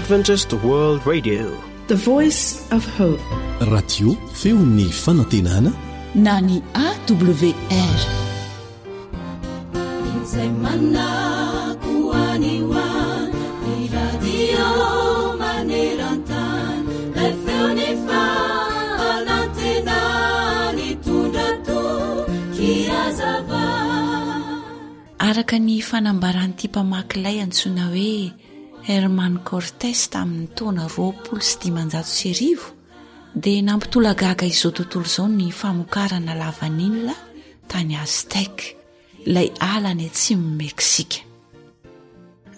Adventist World Radio. The Voice of Hope. Radio feon'ny fanantenana na ny AWR. Izay manako any ho any, ny radio maneran-tany, ilay feon'ny fanantenana nitondra toky hazava. Araka ny fanambaran'ity mpamaky lay antsoina hoe Herman Cortes tamin'ny taona 1520 dia nampitolagaga izao tontolo izao ny famokarana lavanila tany Aztèque, ilay ala any atsimon'i Meksika.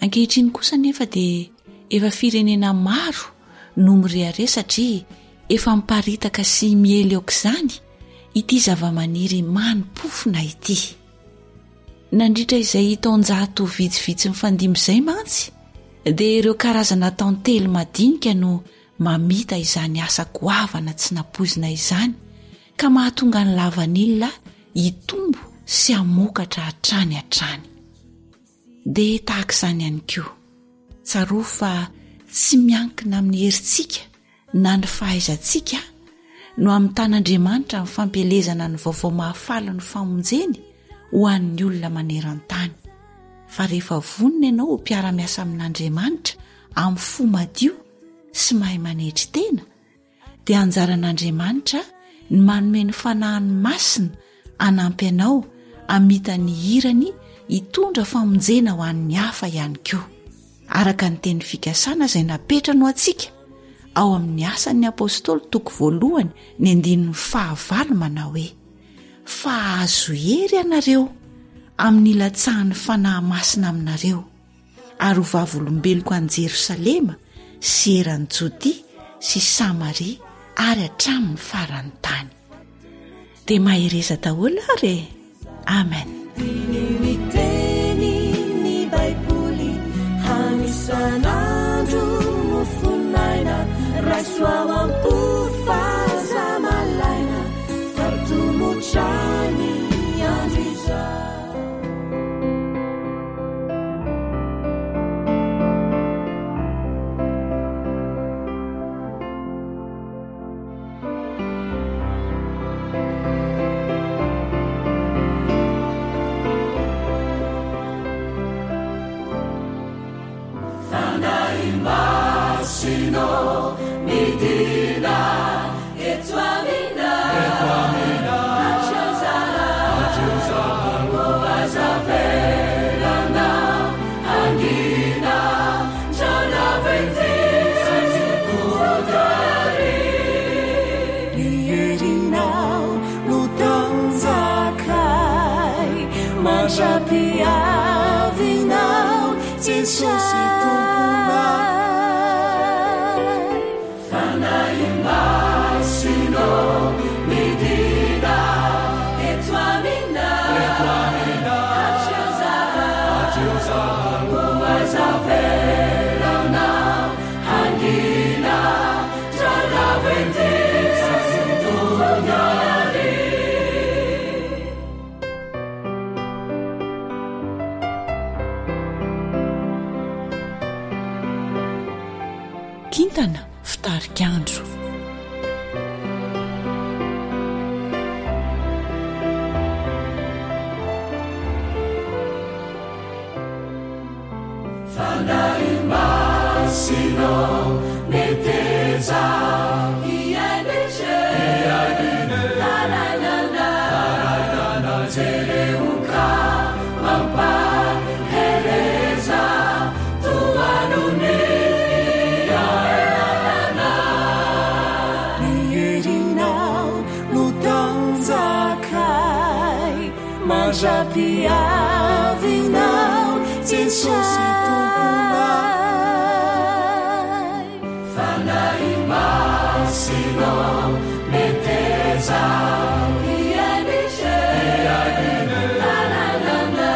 Ankehitriny kosa anefa dia efa firenena maro no mirehareha satria efa miparitaka sy miely aok'izany ity zavamaniry mani-pofona ity. Nandritra izay taonjato vitsivitsy nifandimby izay mantsy dia ireo karazana tantely madinika no mamita izany asa goavana tsy nampoizina izany ka mahatonga ny lavanila hitombo sy hamokatra hatrany hatrany. Dia tahaka izany ihany koa. Tsarovy fa tsy miankina amin'ny herintsika na ny fahaizantsika no hamintan'Andriamanitra ny fampielezana ny vaovao mahafaly ny famonjeny ho an'ny olona maneran-tany. Fa rehefa vonona ianao ho mpiara-miasa amin'Andriamanitra amin'ny fo madio sy mahay manetry tena, dia anjaran'Andriamanitra ny manome ny fanahiny masina hanampy anao hamita ny hirany hitondra famonjena ho an'ny hafa ihany koa, araka ny teny fikasana izay napetrany ho antsika ao amin'ny Asan'ny Apostoly toko voalohany ny andininy fahavalo manao hoe, Fa hahazo hery ianareo amin'ny hilatsahan'ny Fanahy Masina aminareo. ary ho vavolombeloko any Jerosalema sy eran'i Jodia sy Samaria ary hatramin'ny faran'ny tany. Dia mahereza daholo ary e! Amen. Diniho ny tenin'ny Baiboly hanisan'andro mofon'aina raiso ao am-po fa aza malaina fa tomotra ny andro izao. Fanahy Masina midina eto aminay eto aminay hatreo zahay hatreo zahay koa aza avelana hangina Ny herinao no tanjakay mandra-piavinao Jesosy Tomponay. Fanahy Masina midina eto aminay eto aminay hatreo zahay hatreo zahay koa aza avelana hangina Kintana fitarikandro. Fanahy Masina meteza ING Tarainana jereo ka mampahereza tohano ny fiainana. Ny herinao no tanjakay mandra-piavinao Jesosy Tomponay. Fanahy Masina meteza ING Tarainana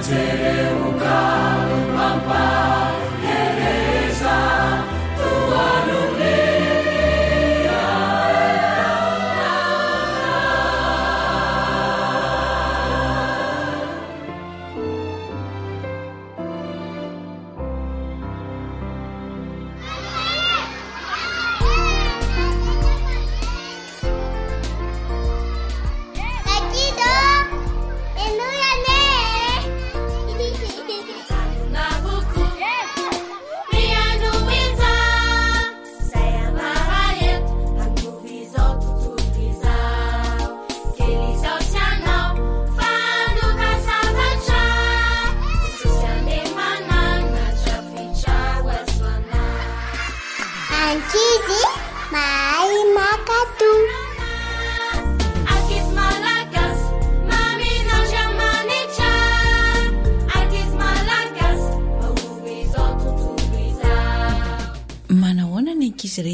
jereo ka mampahereza tohano ny fiainana.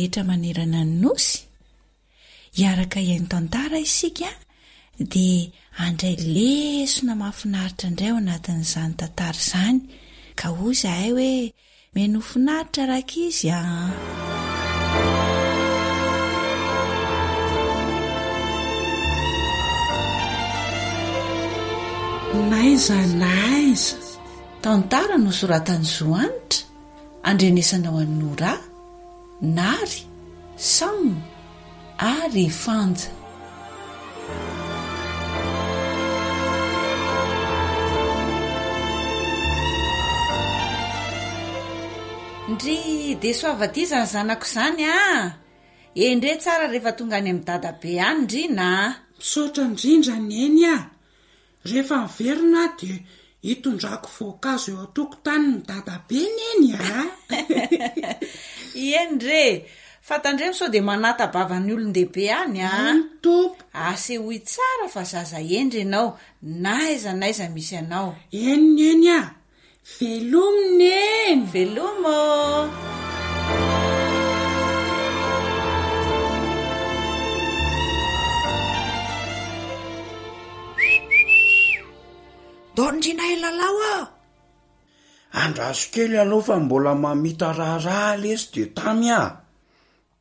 rehetra manerana ny Nosy. Hiaraka hihaino tantara isika dia handray lesona mahafinaritra indray ao anatin'izany tantara izany ka hoy izahay hoe mihainoa finaritra rankizy a! N'aiza n'aiza. Tantara nosoratan'i Zo Hanitra, andrenesanao an'i Norah, Nary, Sam ary Fanja. Ndry dia soava aty izany zanako izany a! Endrey tsara rehefa tonga any amin'i dadabe any ndry na. Misaotra indrindra Neny a! Rehefa miverina aho dia hitondrako voankazo eo an-tokotanin'i dadabe Neny a! Eny re! Fa tandremo sao dia manata-bava ny olon-dehibe any a! Eny tompoko! Asehoy tsara fa zaza hendry ianao na aiza na aiza misy anao. Eny Neny a! Velomy Neny! Veloma ô! Ndao ndrina hilalao ah! Andraso kely aloha fa mbola mamita raharaha lesy dia tamy ah!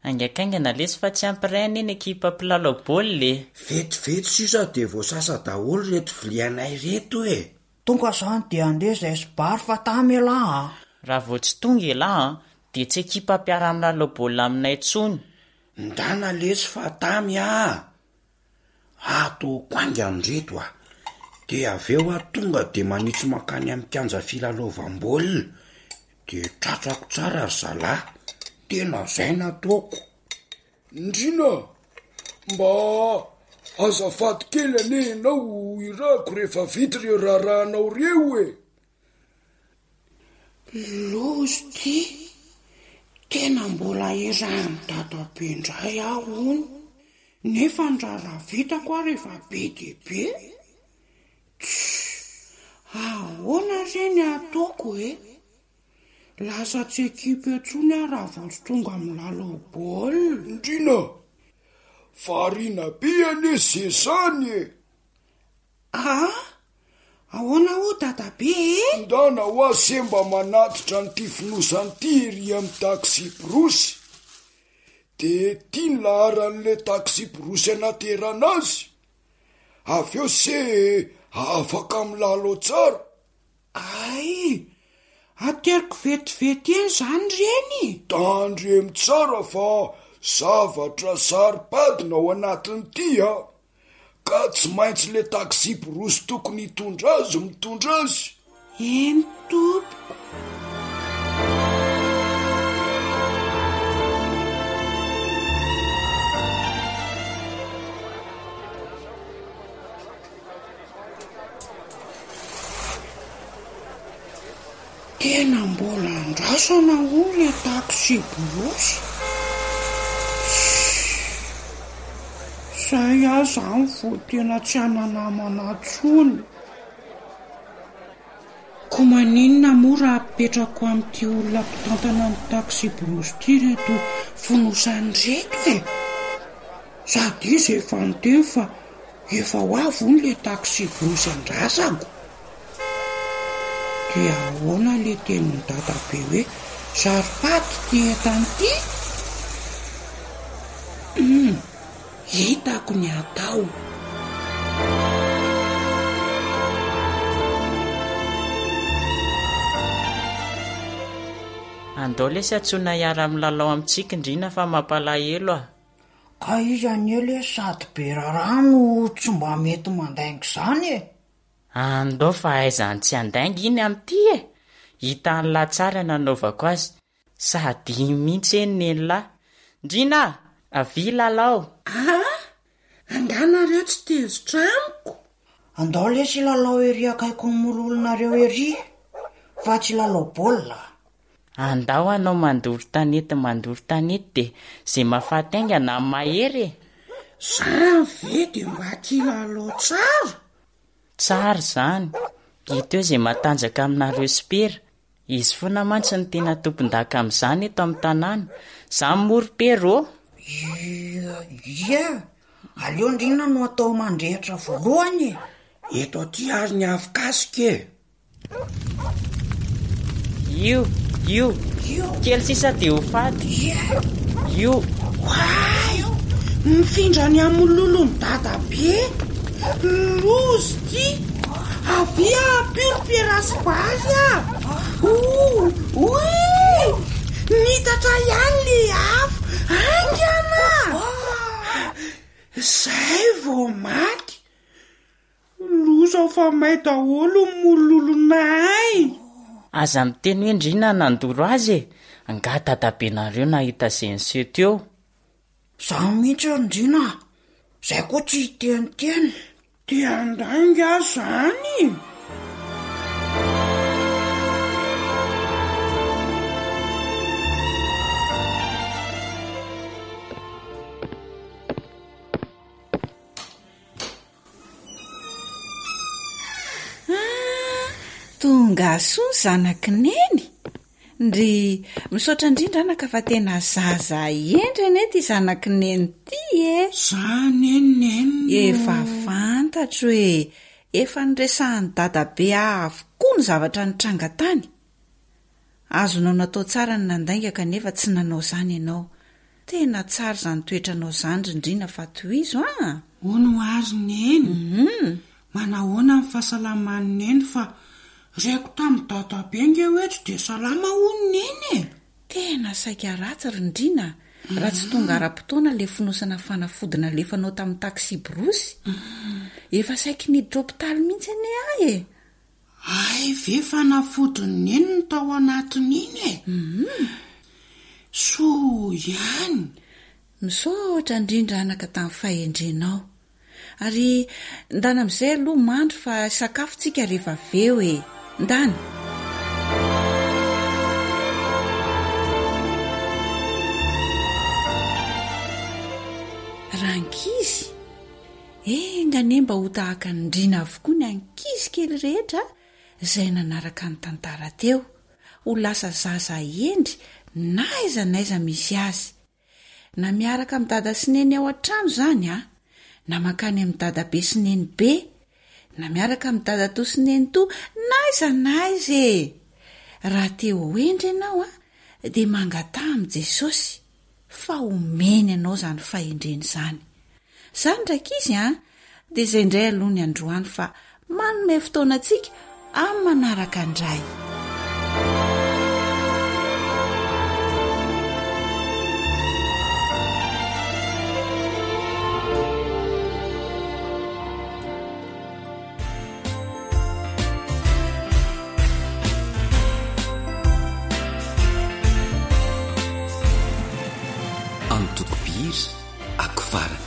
Haingankaingana lesy fa tsy ampy iray anie ny ekipa mpilalao baolina e! Vetivety sisa dia voasasa daholo ireto vilianay ireto e! Tonga zany dia andeha zay sy bary fa tamy elah a! Raha vao tsy tonga elah an, dia tsy ekipa mpiara-milalao baolina aminay intsony. Ndana lesy fa tamy ah! Ataoko haingana ireto a! Dia avy eo aho tonga dia manitsy mankany amin'ny kianja filalaovam-baolina, dia tratrako tsara ry zalahy, tena izay no ataoko. Ndrina a! Mba azafady kely anie ianao irako rehefa vita ireo raharahanao ireo e! Loza ity! Tena mbola irahan'i dadabe indray aho hono, nefa ny raharaha vitako ary efa be dia be. Tssy! Ahoana re ny ataoko e? Lasa tsy ekipa intsony aho raha vao tsy tonga milalao baolina. Ndrina! Variana be anie ze zany e! Aa! Ahoana ho'a dadabe e? Ndana ho'a se mba manatitra an'ity fonosana ity ery amin'ny taxi-brousse. De ty ny laharan'le taxi-brousse anaterana azy. Avy eo se afaka milalao tsara. Hay! Ateriko vetivety eny izany reny? Tandremo tsara fa zavatra saro-pady no ao anatin'ity a! Ka tsy maintsy le taxi-brousse tokony hitondra azy mitondra azy. Eny tompoko. Tena mbola andrasana hono le taxi-brousse. Zay aho zany vao tena tsy hana-namana intsony. Koa maninona moa raha apetrako amin'ity olona mpitantana ny taxi-brousse ity ireto fonosana ireto e? Sady izy efa niteny fa Efa ho avy hono le taxi-brousse andrasako. Dia ahoana le tenin'i dadabe hoe saro-pady ity entana ity? Hum, hitako ny atao. Andao lesy antsoina hiara-milalao amintsika ndrina fa mampalahelo ah. Ka izy anie lesy sady be raharaha no tsy mba mety mandainga izany e! Andao fa aiza no tsy handainga iny amin'ity e! Hitan'lah tsara nanaovako azy, sady iny mihitsy eny nen'lah. Ndrina a! Avia hilalao! Aa! Angaha nareo tsy tezitra amiko? Andao lesy hilalao ery akaikin'ny mololonareo ery fa tsy hilalao baolina a! Andao hanao mandoro tanety mandoro tanety de ze mahafaty haingana no mahery e! Zany ve de mba kilalao tsara? Tsara izany! Hita eo ze matanjaka aminareo sipera! Izy foana mantsy no tena tompon-daka amin'izany eto amin'ny tanàna. Zany moa ry Pero ô? Ia, ia, aleo ndrina no atao mandrehitra voalohany e! Eto aty ary ny afokasika e! Io, io, kely sisa dia ho faty. Io. Oay! Mifindra any amin'ny lolon'i dadabe. Loza ity! Avia ampio ry Piera sy Bary a! O! Oy! Nitatra ihany le afo! Haingana! Zay vao maty! Loza fa may daholo ny mololonay! Aza miteny hoe ndry na nandoro azy e! Angaha dadabenareo nahita izay niseho teo? Za mihitsy ry Ndrina a! Zay koa tsy hiteniteny. Te handainga aho zany? Ah, tonga soa ny zanak'i Neny. Ndry, misaotra indrindra anaka fa tena zaza hendry anie ity zanak'i Neny ity e. Zany e Neny no. Efa fantatro e, efa niresahan'i Dadabe ahy avokoa ny zavatra nitranga tany. Azonao natao tsara ny nandainga kanefa tsy nanao izany ianao. Tena tsara izany toetranao izany ry Ndrina fa tohizo an! Hono hoa ry Neny, manahoana ny fahasalaman'i Neny fa reko tamin'i Dadabe nge hoe tsy dia salama hono Neny e! Tena saika ratsy ry Ndrina raha tsy tonga ara-potoana ilay fonosana fanafody nalefanao tamin'ny taxi-brousse. Efa saiky niditra hopitaly mihitsy anie aho e! Hay ve fanafodin'i Neny no tao anatin'iny e! Soa ihany! Misaotra indrindra anaka tamin'ny fahendrenao. Ary ndana amin'izay aloha mandry fa hisakafo tsika rehefa avy eo e! Ndana! Rankizy! Enga anie mba ho tahaka an'i Ndrina avokoa ny ankizy kely rehetra izay nanaraka ny tantara teo, ho lasa zaza hendry na aiza n'aiza misy azy. Na miaraka amin'i dada sy neny ao an-trano izany an, na mankany amin'i dadabe sy nenibe, na miaraka amin'i dadatoa sy nenitoa, na aiza na aiza e! Raha te ho hendry ianao an, dia mangataha amin'i Jesosy. fa omeny anao izany fahendrena izany. Izany rankizy an! Dia izay indray aloha ny androany fa manome fotoana antsika amin'ny manaraka indray. Antoko mpihira ako farany.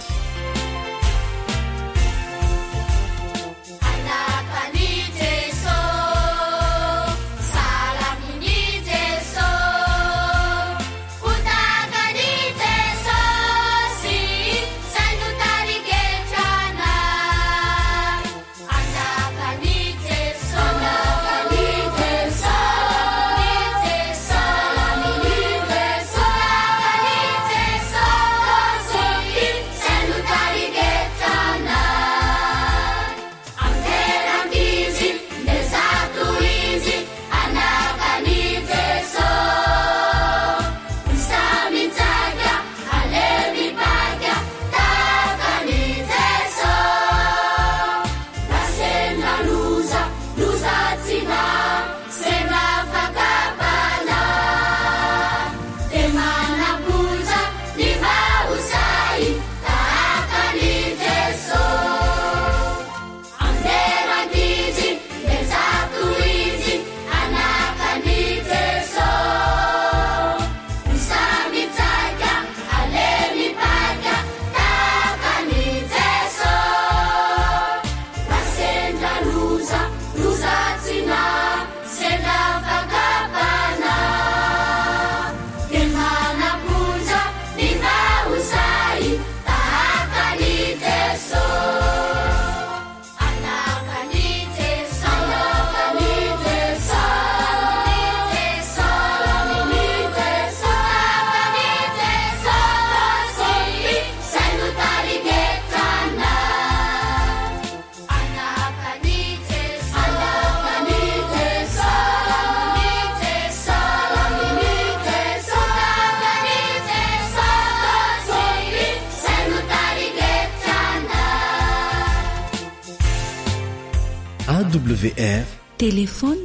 AWR. Téléphone.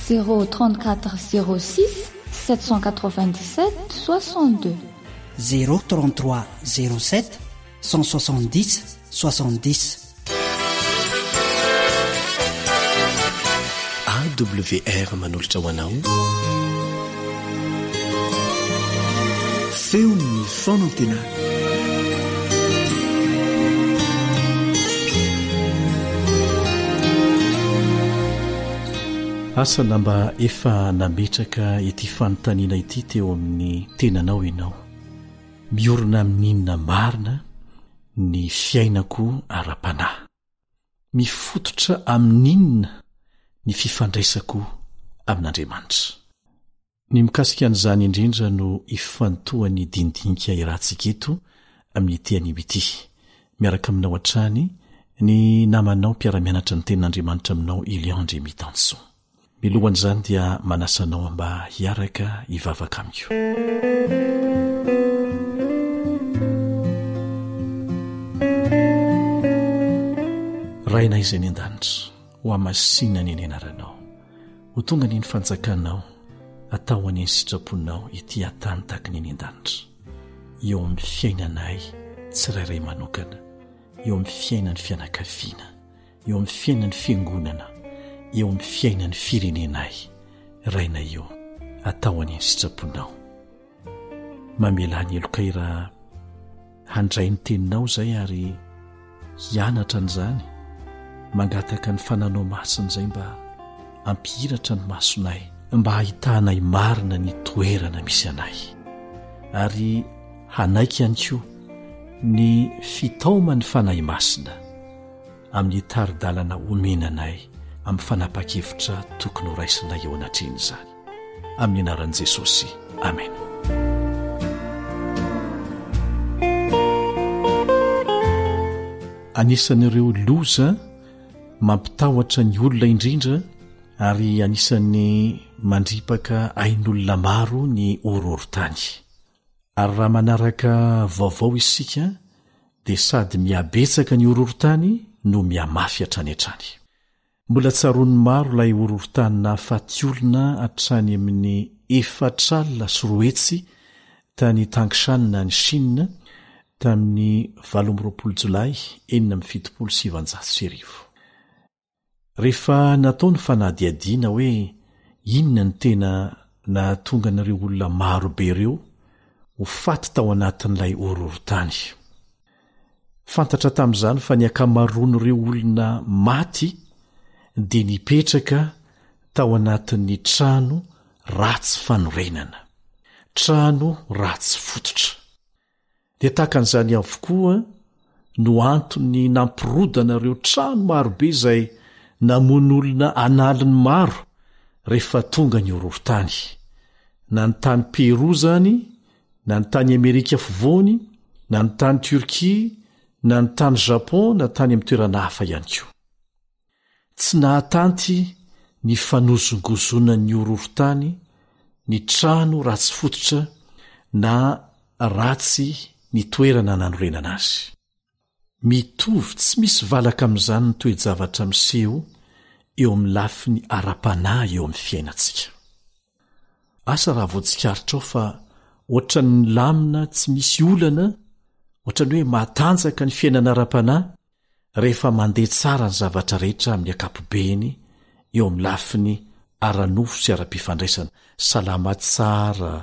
0 34 06 797 62. 0 33 07 170 70. AWR manolotra ho anao Feon'ny fanantenana. Asa na mba efa nametraka ity fanontaniana ity teo amin'ny tenanao ianao. Miorina amin'inona marina ny fiainako ara-panahy? Mifototra amin'inona ny fifandraisako amin'Andriamanitra? Ny mikasika an'izany indrindra no ifantohan'ny dinidinika iarahantsika eto amin'ity anio ity. Miaraka aminao hatrany ny namanao mpiara-mianatra ny Tenin'Andriamanitra aminao Elion Andriamitansoa. Milohan'izany dia manasa anao mba hiaraka hivavaka amiko. Rainay izay any an-danitra, ho hamasinina anie ny anaranao. Ho tonga anie ny fanjakanao, atao anie ny sitraponao ety an-tany tahaka ny any an-danitra. Eo amin'ny fiainanay tsirairay manokana, eo amin'ny fiainan'ny fianakaviana, eo amin'ny fiainan'ny fiangonana, eo amin'ny fiainan'ny firenenay. Rainay io, atao anie ny sitraponao. Mamelà ny helokay raha handray ny teninao izay ary hianatra an'izany, mangataka ny fananao masina izay mba ampihiratra ny masonay mba hahitanay marina ny toerana misy anay ary hanaiky ihany koa ny fitaoman'ny fanahy masina amin'ny tari-dalana omena anay amin'ny fanapahan-kevitra tokony horaisinay eo anatrehan'izany. Amin'ny anaran'i Jesosy. Amena. Anisan'ireo loza mampitahotra ny olona indrindra ary anisan'ny mandripaka ain'olona maro ny horohorontany. Ary raha manaraka vaovao isika dia sady mihabetsaka ny horohorontany no mihamafy hatrany hatrany. Mbola tsaroan'ny maro ilay horohorontany nahafaty olona hatrany amin'ny 240 tany Tangshan any Chine tamin'ny 28 jolay 1976. Rehefa natao ny fanadihadiana hoe inona no tena nahatonga an'ireo olona maro be ireo ho faty tao anatin'ilay horohorontany. Fantatra tamin'izany fa ny ankamaroan'ireo olona maty dia nipetraka tao anatin'ny trano ratsy fanorenana, trano ratsy fototra. Dia tahaka an'izany avokoa no antony nampirodana ireo trano marobe izay namono olona an'aliny maro rehefa tonga ny horohorontany. Na ny tany Pérou izany, na ny tany Amerika Afovoany, na ny tany Turquie, na ny tany Japon na tany amin'ny toerana hafa ihany koa. Tsy nahatanty ny fanozongozonan'ny horohorontany ny trano ratsy fototra na ratsy ny toerana nanorenana azy. Mitovy tsy misy valaka amin'izany ny toe-javatra miseho eo amin'ny lafiny ara-panahy eo amin'ny fiainantsika. Asa raha voatsikaritrao fa hoatran'ny milamina tsy misy olana, hoatran'ny hoe matanjaka ny fiainana ara-panahy, rehefa mandeha tsara ny zavatra rehetra amin'ny ankapobeny eo amin'ny lafiny ara-nofo sy ara-pifandraisana, salama tsara,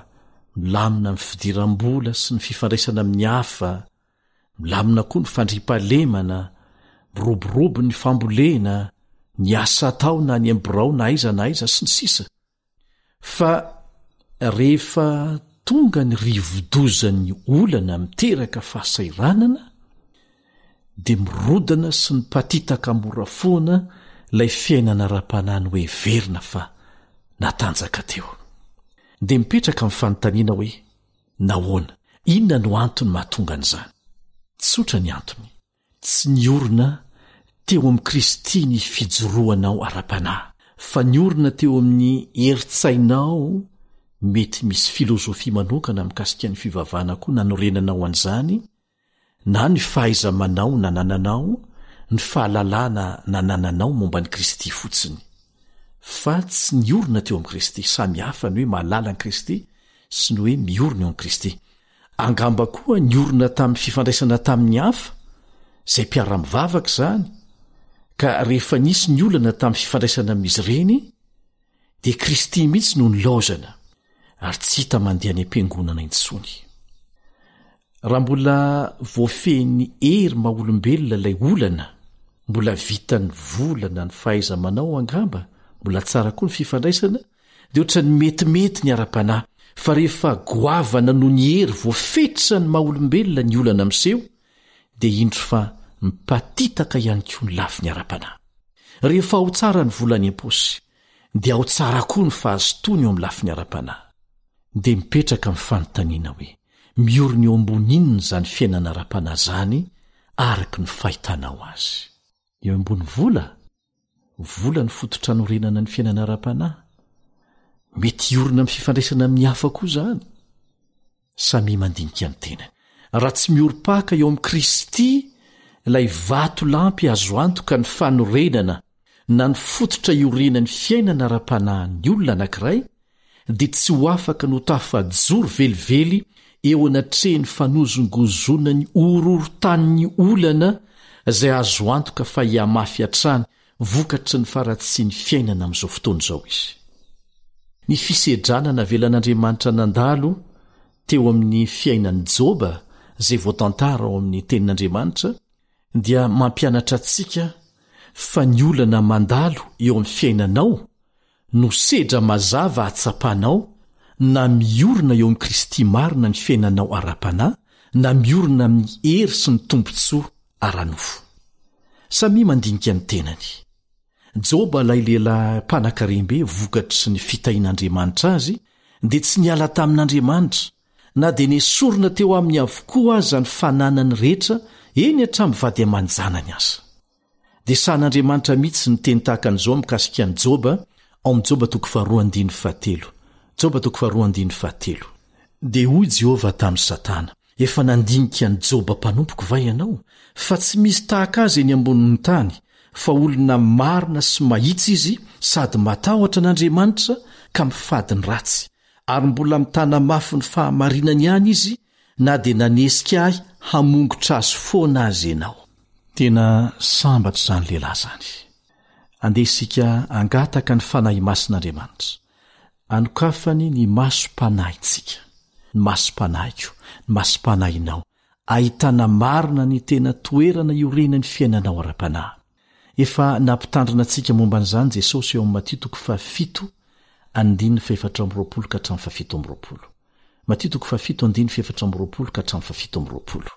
milamina ny fidiram-bola sy ny fifandraisana amin'ny hafa, milamina koa ny fandriampahalemana, miroborobo ny fambolena, ny asa atao na any amin'ny birao na aiza na aiza, sy ny sisa. Fa rehefa tonga ny rivodozan'ny olana miteraka fahasahiranana dia mirodana sy mipatitaka mora foana ilay fiainana ara-panahy noheverina fa natanjaka teo. Dia mipetraka ny fanontaniana hoe, nahoana? Inona no antony mahatonga an'izany? Tsotra ny antony. Tsy niorina teo amin'i Kristy ny fijoroanao ara-panahy, fa niorina teo amin'ny herin-tsainao, mety misy filozofia manokana mikasika ny fivavahana koa nanorenanao an'izany, na ny fahaiza-manao nanananao, ny fahalalana nanananao momba an'i Kristy fotsiny, fa tsy niorina teo amin'i Kristy. Samy hafa ny hoe mahalala an'i Kristy sy ny hoe miorina eo amin'i Kristy. Angamba koa niorina tamin'ny fifandraisana tamin'ny hafa, izay mpiara-mivavaka izany, ka rehefa nisy ny olana tamin'ny fifandraisana amin'izy ireny, dia Kristy mihitsy no nilaozana, ary tsy hita mandeha any am-piangonana intsony. Raha mbola voafehin'ny hery maha olombelona ilay olana, mbola vitan'ny vola na ny fahaiza-manao angamba, mbola tsara koa ny fifandraisana, dia ohatran'ny metimety ny ara-panahy, fa rehefa goavana noho ny hery voafetra ny maha olombelona ny olana miseho, dia indro fa mipatitaka ihany koa ny lafiny ara-panahy. Rehefa ao tsara ny vola any am-paosy, dia ao tsara koa ny fahazotoana eo amin'ny lafiny ara-panahy. Dia mipetraka ny fanontaniana hoe, miorina eo ambony inona izany fiainana ara-panahy izany araka ny fahitanao azy? Eo ambony vola? Vola no fototra anorenana ny fiainana ara-panahy. Mety hiorina amin'ny fifandraisana amin'ny hafa koa izany. Samia mandinika ny tenany. Raha tsy miorim-paka eo amin'i Kristy ilay vatolampy azo antoka ny fanorenana na ny fototra iorenan'ny fiainana ara-panahin'ny olona anankiray, dia tsy ho afaka ny ho tafajoro velively eo anatrehan'ny fanozongozonan'ny horohorotanin'ny olana izay azo antoka fa hihamafy hatrany vokatry ny faharatsian'ny fiainana amin'izao fotoana izao izy. Ny fisedrana navelan'Andriamanitra nandalo teo amin'ny fiainan'i Joba izay voatantara ao amin'ny Tenin'Andriamanitra dia mampianatra antsika fa ny olana mandalo eo amin'ny fiainanao no sedra mazava ahatsapanao na miorina eo amin'i Kristy marina ny fiainanao ara-panahy na miorina amin'ny hery sy ny tombontsoa ara-nofo. Samia mandinika ny tenany. Joba ilay lehilahy mpanankarem-be vokatry ny fitahian'Andriamanitra azy dia tsy niala tamin'Andriamanitra na dia nesorina teo aminy avokoa aza ny fananany rehetra eny hatramin'ny vady aman-janany aza. Dia sahan'Andriamanitra mihitsy ny teny tahaka an'izao mikasika an'i Joba, ao amin'ny Joba toko faharoa andininy fahatelo. Joba toko faharoa andininy fahatelo. Dia hoy Jehovah tamin'i Satana, Efa nandinika an'i Joba mpanompoko va ianao? Fa tsy misy tahaka azy eny ambonin'ny tany, fa olona marina sy mahitsy izy sady matahotra an'Andriamanitra ka mifady ny ratsy, ary mbola mitana mafy ny fahamarinany ihany izy na dia nanesika ahy hamongotra azy foana aza ianao. Tena sambatra izany lehilahy izany. Andeha isika hangataka ny Fanahy Masin'Andriamanitra, hanokafany ny masom-panahintsika, ny masom-panahiko, ny masom-panahinao, ahitana marina ny tena toerana iorenan'ny fiainanao ara-panahy. Efa nampitandrina antsika momba an'izany Jesosy eo amin'ny Matio toko fahafito andininy fahefatra amby roapolo ka hatramin'ny fahafito amby roapolo. Matio toko fahafito andininy fahefatra amby roapolo ka hatramin'ny fahafito amby roapolo.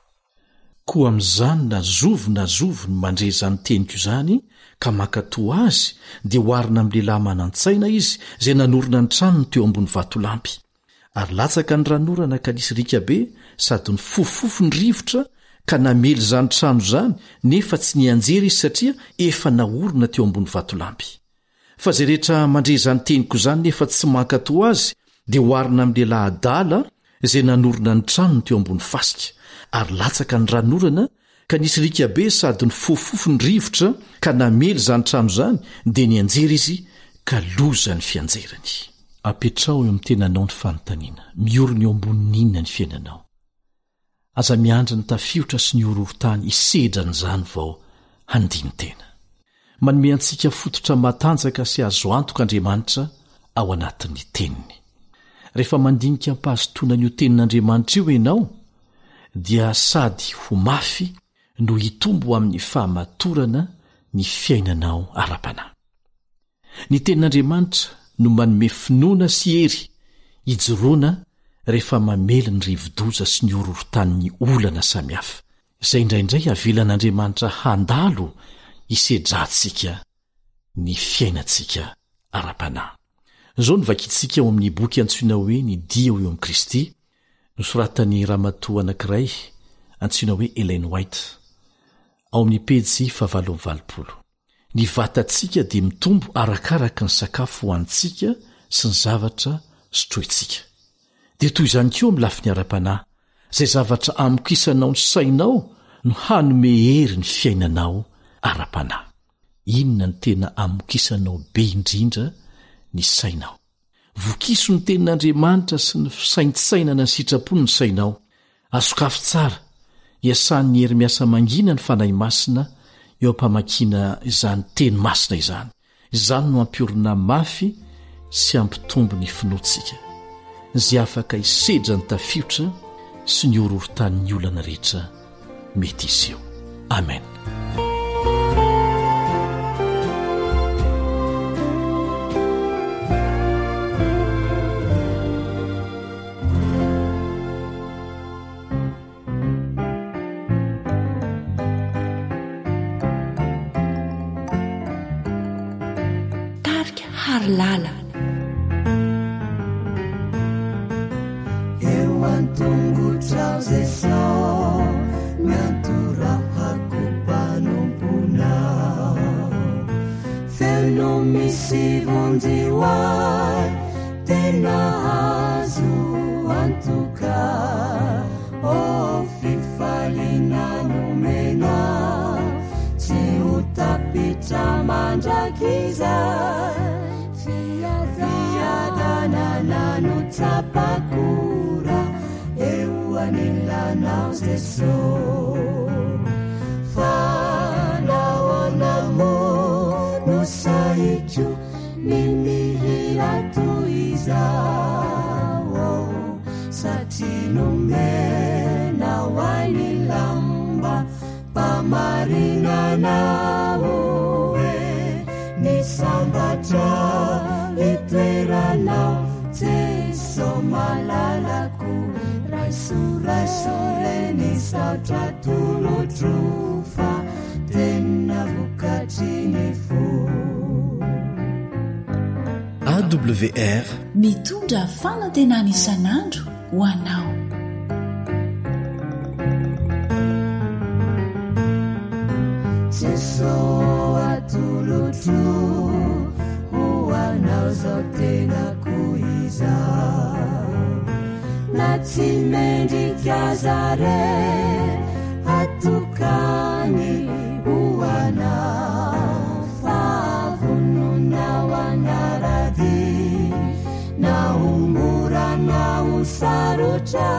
Koa amin'izany na zovy na zovy no mandre izany teniko izany ka mankatò azy, dia oharina amin'ny lehilahy manan-tsaina izy izay nanorina ny tranony teo ambony vatolampy. Ary latsaka ny ranonorana ka nisy riaka be sady nifofofofo ny rivotra ka namely izany trano izany, nefa tsy nianjera izy satria efa naorina teo ambony vatolampy. Fa izay rehetra mandre izany teniko izany nefa tsy mankatò azy dia oharina amin'ny lehilahy adala izay nanorina ny tranony teo ambony fasika, ary latsaka ny ranonorana ka nisy riaka be sady nifofofofo ny rivotra ka namely izany trano izany, dia nianjera izy ka loza ny fianjerany. Apetraho eo amin'ny tenanao ny fanontaniana, miorina eo ambonin'ny inona ny fiainanao? Aza miandry ny tafiotra sy ny horohorontany hisedra an'izany vao handini-tena. Manome antsika fototra matanjaka sy azo antoka Andriamanitra ao anatin'ny Teniny. Rehefa mandinika am-pahazotoana an'io Tenin'Andriamanitra io ianao, dia sady ho mafy no hitombo amin'ny fahamatorana ny fiainanao ara-panahy. Ny Tenin'Andriamanitra no manome finoana sy hery hijoroana rehefa mamely ny rivo-doza sy ny horohorotanin'ny olana samihafa, izay indraindray avelan'Andriamanitra handalo hisedrantsika ny fiainantsika ara-panahy. Izao no vakintsika ao amin'ny boky antsoina hoe Ny Dia ho eo amin'i Kristy, nosoratan'ny ramatoa anankiray antsoina hoe Ellen White, ao amin'ny pejy fahavalo amby 80. Ny vatantsika dia mitombo arakaraka ny sakafo hohanintsika sy ny zavatra sotrointsika. Dia toy izany koa amin'ny lafiny ara-panahy, izay zavatra amokisanao ny sainao no hanome hery ny fiainanao ara-panahy. Inona no tena amokisanao be indrindra ny sainao? Vokiso ny Tenin'Andriamanitra sy ny fisaintsainana ny sitrapony ny sainao. Asokafy tsara, iasan'ny hery miasa mangina ny Fanahy Masina eo am-pamakiana izany Teny Masina izany. Izany no hampiorina mafy sy hampitombo ny finoantsika, izay afaka hisedra ny tafiotra sy ny horohorotanin'ny olana rehetra mety hiseho. Amen. Tarika Harilala. Eo an-tongotrao Jeso miantorahako mpanomponao Feno misy vonjy ho ahy tena azo antoka Oh fifaliana nomenao tsy ho tapitra mandrakizay Fiadanana no tsapako raha eo anilanao Jeso Fa nahoana moa no sahiko ny mihira toy izao Satria nomenao ahy ny lamba Mpamarinana hoe ny sambatra itoeranao Jeso malalako Raiso raiso re ny saotra atolotro fa tena vokatry ny fo. AWR. Mitondra fanantenana isan'andro ho anao. Jeso atolotro ho anao zao tenako izao na tsy mendrika aza re atokany ho anao fa vonona ho anara-dia Na ho mora na ho sarotra,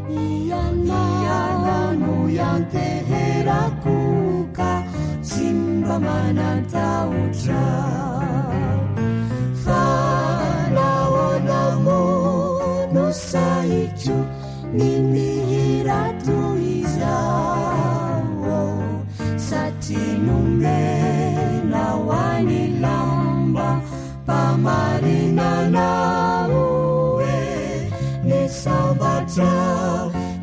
Ianao no ianteherako ka tsy mba manan-tahotra. Fa nahoana moa no sahiko ny mihira toy izao? Satria nomenao ahy ny lamba Mpamarinana hoe ny sambatra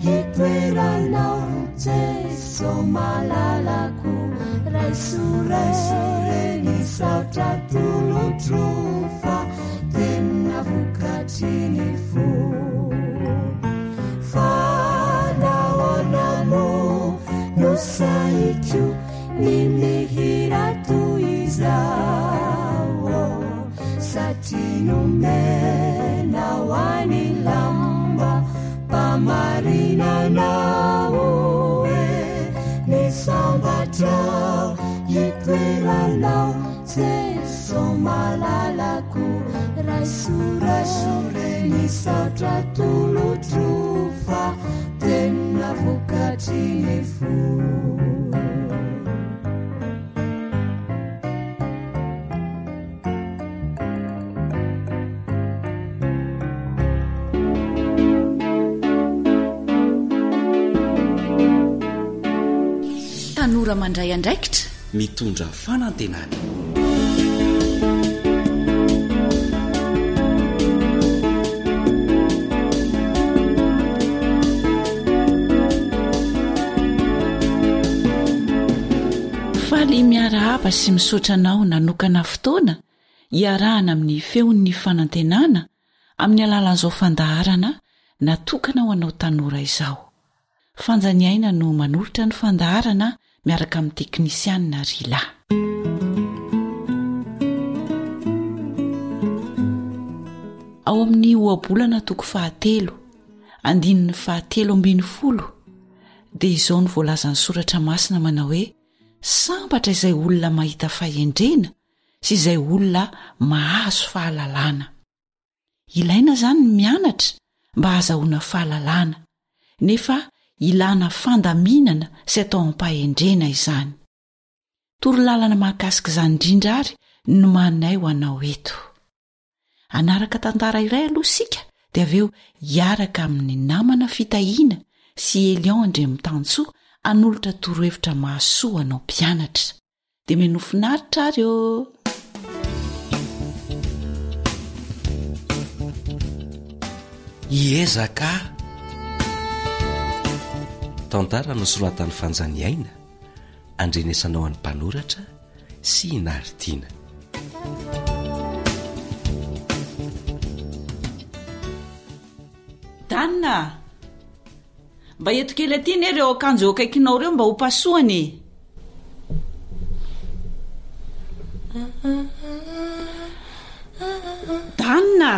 hitoeranao Jeso malalako Raiso raiso re ny saotra atolotro fa tena vokatry ny fo Fa nahoana moa no sahiko Ny mihira toy izao Satria nomenao ahy ny lamba Mpamarinana hoe Ny sambatra hitoeranao Jeso malalako Raiso raiso re ny saotra atolotro Fa tena vokatry ny fo. Tanora mandray andraikitra. Mitondra fanantenana. Faly miarahaba sy misaotra anao nanokana fotoana hiarahana amin'ny feon'ny fanantenana amin'ny alalan'izao fandaharana natokana ho anao tanora izao. Fanja Ny Aina no manolotra ny fandaharana miaraka amin'ny teknisianina Rila. Ao amin'ny ohabolana toko fahatelo, andininy fahatelo ambin'ny folo dia izao no voalazan'ny soratra masina manao hoe. Sambatra izay olona mahita fahendrena sy izay olona mahazo fahalalana. Ilaina izany ny mianatra mba hahazahoana fahalalana, nefa ilana fandaminana sy atao am-pahendrena izany. Torolalana mahakasika izany indrindra àry no nomaninay ho anao eto. Hanaraka tantara iray aloha isika dia avy eo hiaraka amin'ny namana Fitahiana sy Elion Andriamitansoa hanolotra torohevitra mahasoa anao mpianatra. Dia menoa finaritra ary ô! Hiezaka aho. Tantara nosoratan'i Fanjaniaina, andrenesanao an'ny mpanoratra sy i Naritina. Dan a! Mba eto kely aty anie ireo akanjo eo akaikinao ireo mba ho pasohana e! Dan a!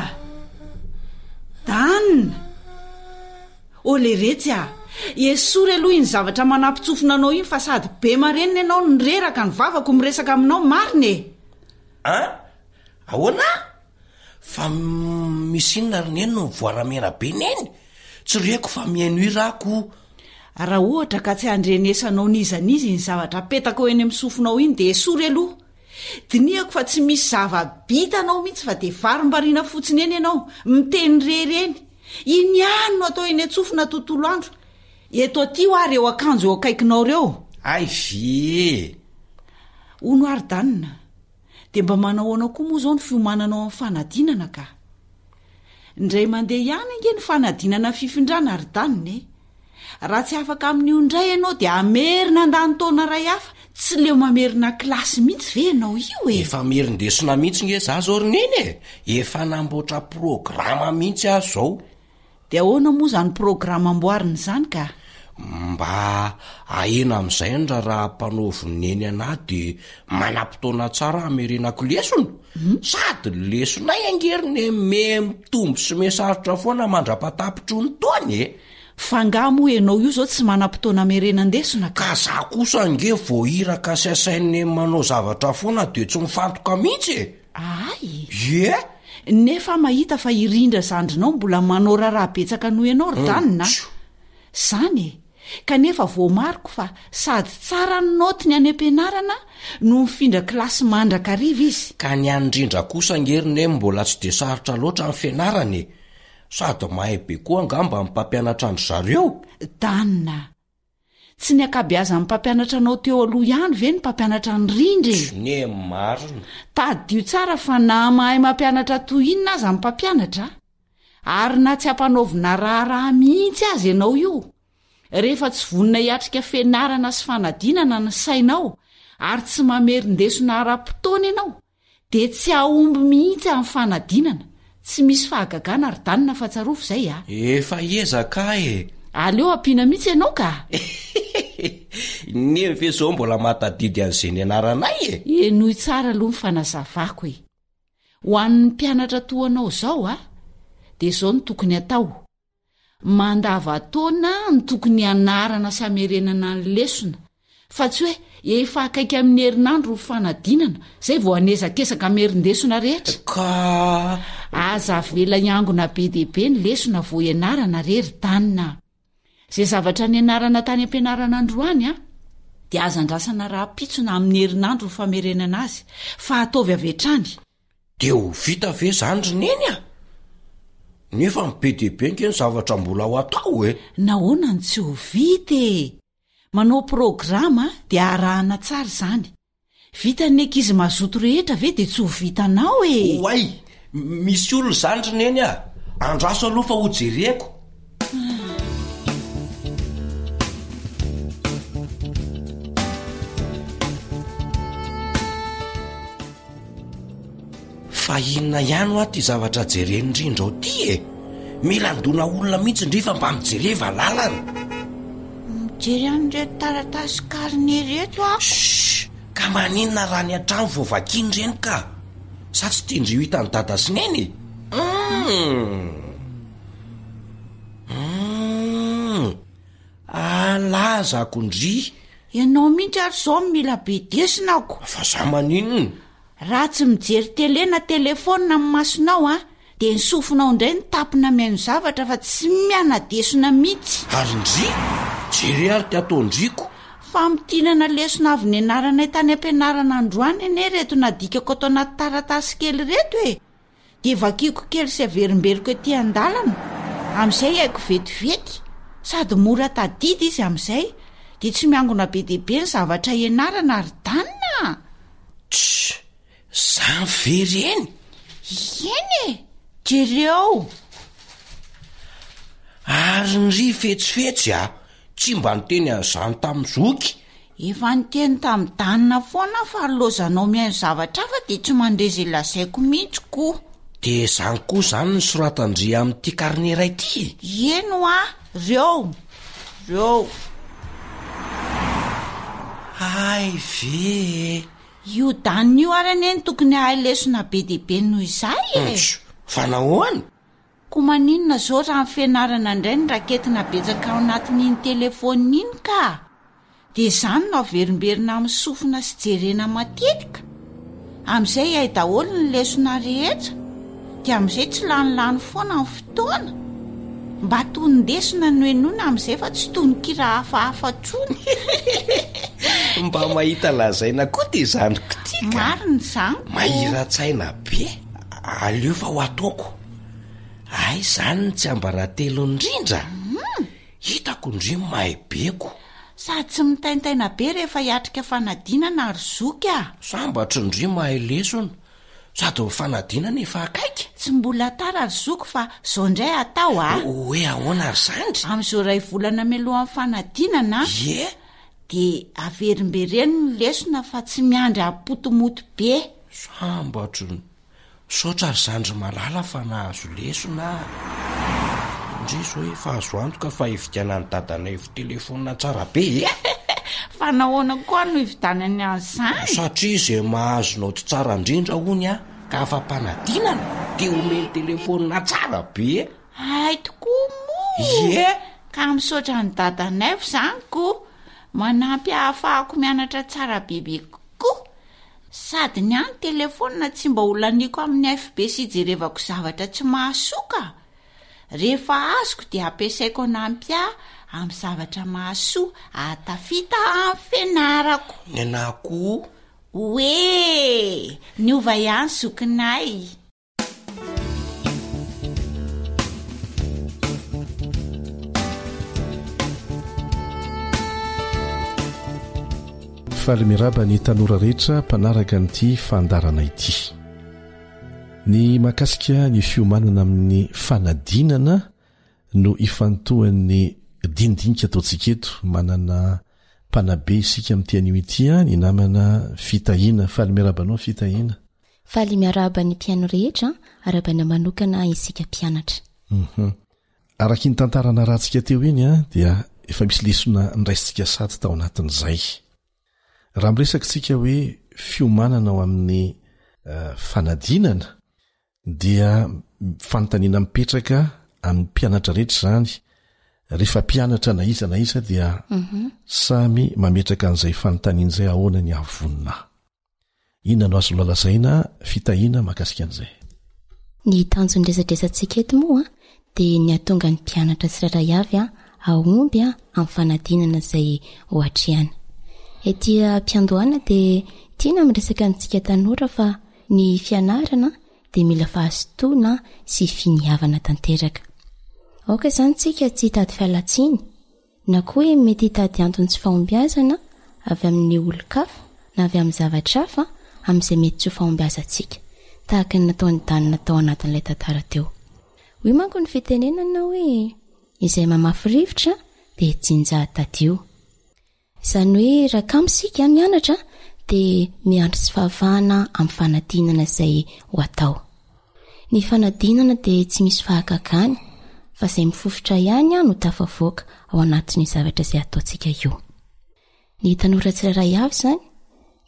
Dan! Ô leretsy a! Esory aloha iny zavatra manampitsofina anao iny fa sady be marenina ianao no reraka ny vavako miresaka aminao marina e! An! Ahoana? Fa misy inona ry neny no mivoaramena be neny? Tsy reko fa mihaino hira aho ko! Raha ohatra ka tsy andrenesanao n'iza n'iza iny zavatra apetaka eny amin'ny sofinao iny dia esory aloha! Dinihako fa tsy misy zava-bitanao mihitsy fa dia varimbariana fotsiny eny ianao, miteny irery eny. Iny ihany no atao eny an-tsofina tontolo andro. Eto aty hoa ireo akanjo eo akaikinao ireo. Hay ve e! Hono ary Dan, dia mba manahoana koa moa izao ny fiomananao amin'ny fanadinana ka? Indray mandeha ihany ange ny fanadinana fifindrana ry Dan e! Raha tsy afaka amin'io indray ianao dia hamerina handany taona iray hafa, tsy leo mamerina kilasy mihitsy ve ianao io e? Efa mirin-desona mihitsy nge za zao ry Neny e! Efa namboatra programa mihitsy aho zao. Dia ahoana moa izany programa amboarina izany ka? Mba ahena amin'izay ny raharaha ampanaovin'i Neny anah dia manam-potoana tsara hamerenako lesona. Sady ny lesonay ange ry Neny miha mitombo sy miha sarotra foana mandra-pahatapitry ny taona e! Fa angaha moa ianao io izao tsy manam-potoana hamerenan-desona ka? Ka za kosa ange voahiraka sy asain'i Neny manao zavatra foana dia tsy mifantoka mihitsy e! Ahay! Ie! Nefa mahita fa i Rindra zandrinao mbola manao raharaha betsaka noho ianao ry Dan a! Zany e! Kanefa voamariko fa sady tsara ny naotiny any am-pianarana no mifindra kilasy mandrakariva izy. Ka ny an'i Rindra kosa ange ry Neny mbola tsy dia sarotra loatra ny fianarana e! Sady mahay be koa angamba ny mpampianatra an-dry zareo? Dan a! Tsy ny ankabeazan'ny mpampianatra anao teo aloha ihany ve ny mpampianatra an'i Rindra e? Tsy ny marina. Tadidio tsara fa na mahay mampianatra toy inona aza ny mpampianatra, ary na tsy ampanaovina raharaha mihitsy aza ianao io, rehefa tsy vonona hiatrika fianarana sy fanadinana ny sainao ary tsy mamerin-desona ara-potoana ianao, Dia tsy hahomby mihitsy amin'ny fanadinana. Tsy misy fahagagana ry Dan fa tsarovy izay a! Efa hiezaka aho e! Aleo ampiana mihitsy ianao ka! Neny ve izao mbola mahatadidy an'izay nianaranay e? Henoy tsara aloha ny fanazavako e! Ho an'ny mpianatra toa anao izao a, dia izao no tokony hatao. Mandavantaona no tokony hianarana sy hamerenana ny lesona, fa tsy hoe efa akaiky amin'ny herinandro ny fanadinana, izay vao hanezakesaka hamerin-desona rehetra. Ka. Aza avela hiangona be dia be ny lesona vao ianarana re ry Dan a! Izay zavatra nianarana tany am-pianarana androany a, dia aza andrasana rahampitso na amin'ny herinandro ny famerenana azy, fa ataovy avy hatrany. De ho vita ve zany ry neny a? Nefa ny be dia be nge ny zavatra mbola ho atao e! Nahoana no tsy ho vita e? Manao programa dia arahana tsara izany. Vitan'ny ankizy mazoto rehetra ve dia tsy ho vitanao e? Oay! Misy olona izany ry neny a! Andraso aloha fa hojereko. Fa inona ihany hoa ty zavatra jeren'ny rindra ao ty e? Mila andona olona mihitsy ndry fa mba mijereva lalana. Mijery an'ireto taratasy karne ireto aho. Shh! Ka maninona raha ny an-trano vao vakiana ireny ka? Sa tsy tian-dry ho hitan'i dada sy neny e? Humm! Humm! Alazako ndry! Ianao mihitsy ary izao no mila bedesina ko. Fa za maninona? Raha tsy mijery télé na téléphone ny masonao an, dia ny sofinao indray no tapina mihaino zavatra fa tsy miana-desona mihitsy. Ary ndry? Jereo ary ty ataon-driko. Famintinana lesona avy nianaranay tany am-pianarana androany anie ireto nadikako ato anaty taratasy kely ireto e! Dia vakiako kely sy averimberiko ety an-dalana, amin'izay haiko vetivety, sady mora tadidy izy amin'izay, dia tsy miangona be dia be ny zavatra ianarana ry Dana a! Tssy! Zany ve reny? Eny e! Jereo! Ary ndry fetsifetsy a! Tsy mba niteny an'izany tamin'i zoky. Efa niteny tamin'i Dana foana aho fa lozanao mihaino zavatra hafa dia tsy mandre izay lazaiko mihitsy ko. Dia izany koa izany ny soratan-dry amin'ity karne iray ity e? Eny hoa, reo, reo. Hay ve e! Io Dana io ary anie no tokony hahay lesona be dia be noho izahay e! Ntso, fa nahoana? Ko maninona zao raha ny fianarana indray no raketina betsaka ao anatin'iny telephone iny ka! Dia izany no averimberina amin'ny sofina sy jerena matetika. Amin'izay hay daholo ny lesona rehetra, dia amin'izay tsy lanilany foana ny fotoana. Mba tonon-desona no henoina amin'izay fa tsy tononkira hafahafa intsony. Mba mahita lazaina koa ty zandriko ty ka. Marina izany ko. Mahira-tsaina be. Aleo fa ho ataoko. Hay izany ny tsiambaratelo indrindra. Hitako ndry mahay be ko. Sady tsy mitaintaina be rehefa hiatrika fanadinana ry zoky a! Sambatry ndry mahay lesona. Sady ny fanadinana efa akaiky. Tsy mbola tara ry zoky fa zao ndray atao a! Hoe ahoana ry zandry? Amin'izao iray volana mialohan'ny fanadinana. Ie. Dia averimbereno ny lesona fa tsy miandry hampotomoto be. Sambatry. Misaotra ry zandry malala fa nahazo lesona ah. Ndry zao efa azo antoka fa hividianan'i dadanaivo telephone tsara be e! Fa nahoana koa no hividianany an'izany? Satria izay mahazo naoty tsara indrindra hono ah ka afa-panadinana dia omeny telephone tsara be e! Hay tokoa moa! Ie! Ka misaotra an'i dadanaivo izany ko! Manampy ahafahako mianatra tsara bebe kokoa! Sady ny ahy ny telephone tsy mba ho laniako amin'ny FB sy hijerevako zavatra tsy mahasoa ka! Rehefa azoko dia ampiasaiko hanampy ahy amin'ny zavatra mahasoa ahatafita amin'ny fianarako. Ny anah koa. Oee! Niova ihany zokinay. Faly miarahaba ny tanora rehetra mpanaraka an'ity fandaharana ity. Ny mahakasika ny fiomanana amin'ny fanadinana no ifantohan'ny dinidinika ataontsika eto. Manana mpanabe isika amin'ity anio ity, ny namana Fitahiana. Faly miarahaba anao Fitahiana. Faly miarahaba ny mpihaino rehetra, arahabaina manokana isika mpianatra. Hum. Araka iny tantara narahantsika teo iny dia efa misy lesona niraisintsika sady tao anatin'izay. Raha miresaka isika hoe fiomanana ho amin'ny fanadinana dia fanontaniana mipetraka amin'ny mpianatra rehetra izany, rehefa mpianatra na iza na iza dia samy mametraka an'izay fanontaniana izay ahoana ny hahavonona ahy. Inona no azonao lazaina fitahiana mahakasika an'izay? Ny tanjon'ny resadresantsika eto moa dia ny hahatonga ny mpianatra tsirairay avy hahomby amin'ny fanadinana izay ho atrehana. Ety am-piandohana dia tiana miresaka amintsika tanora fa ny fianarana dia mila fahazotoana sy finiavana tanteraka. Aoka izany tsika tsy hitady fialan-tsiny Na koa hoe mety hitady antony tsy fahombiazana avy amin'ny olon-kafa na avy amin'ny zavatra hafa amin'izay mety tsy ho fahombiazantsika, tahaka ny nataon'i Dana tao anatin'ilay tantara teo. Hoy manko ny fitenenana hoe, Izay mamafy rivotra dia jinja tadio. Izany hoe raha kamo isika mianatra dia miandry tsy fahafahana amin'ny fanadinana izay ho atao. Ny fanadinana dia tsy misy fahagagana fa izay mifofotra ihany no tafavoaka ao anatin'io zavatra izay ataontsika io. Ny tanora tsirairay avy izany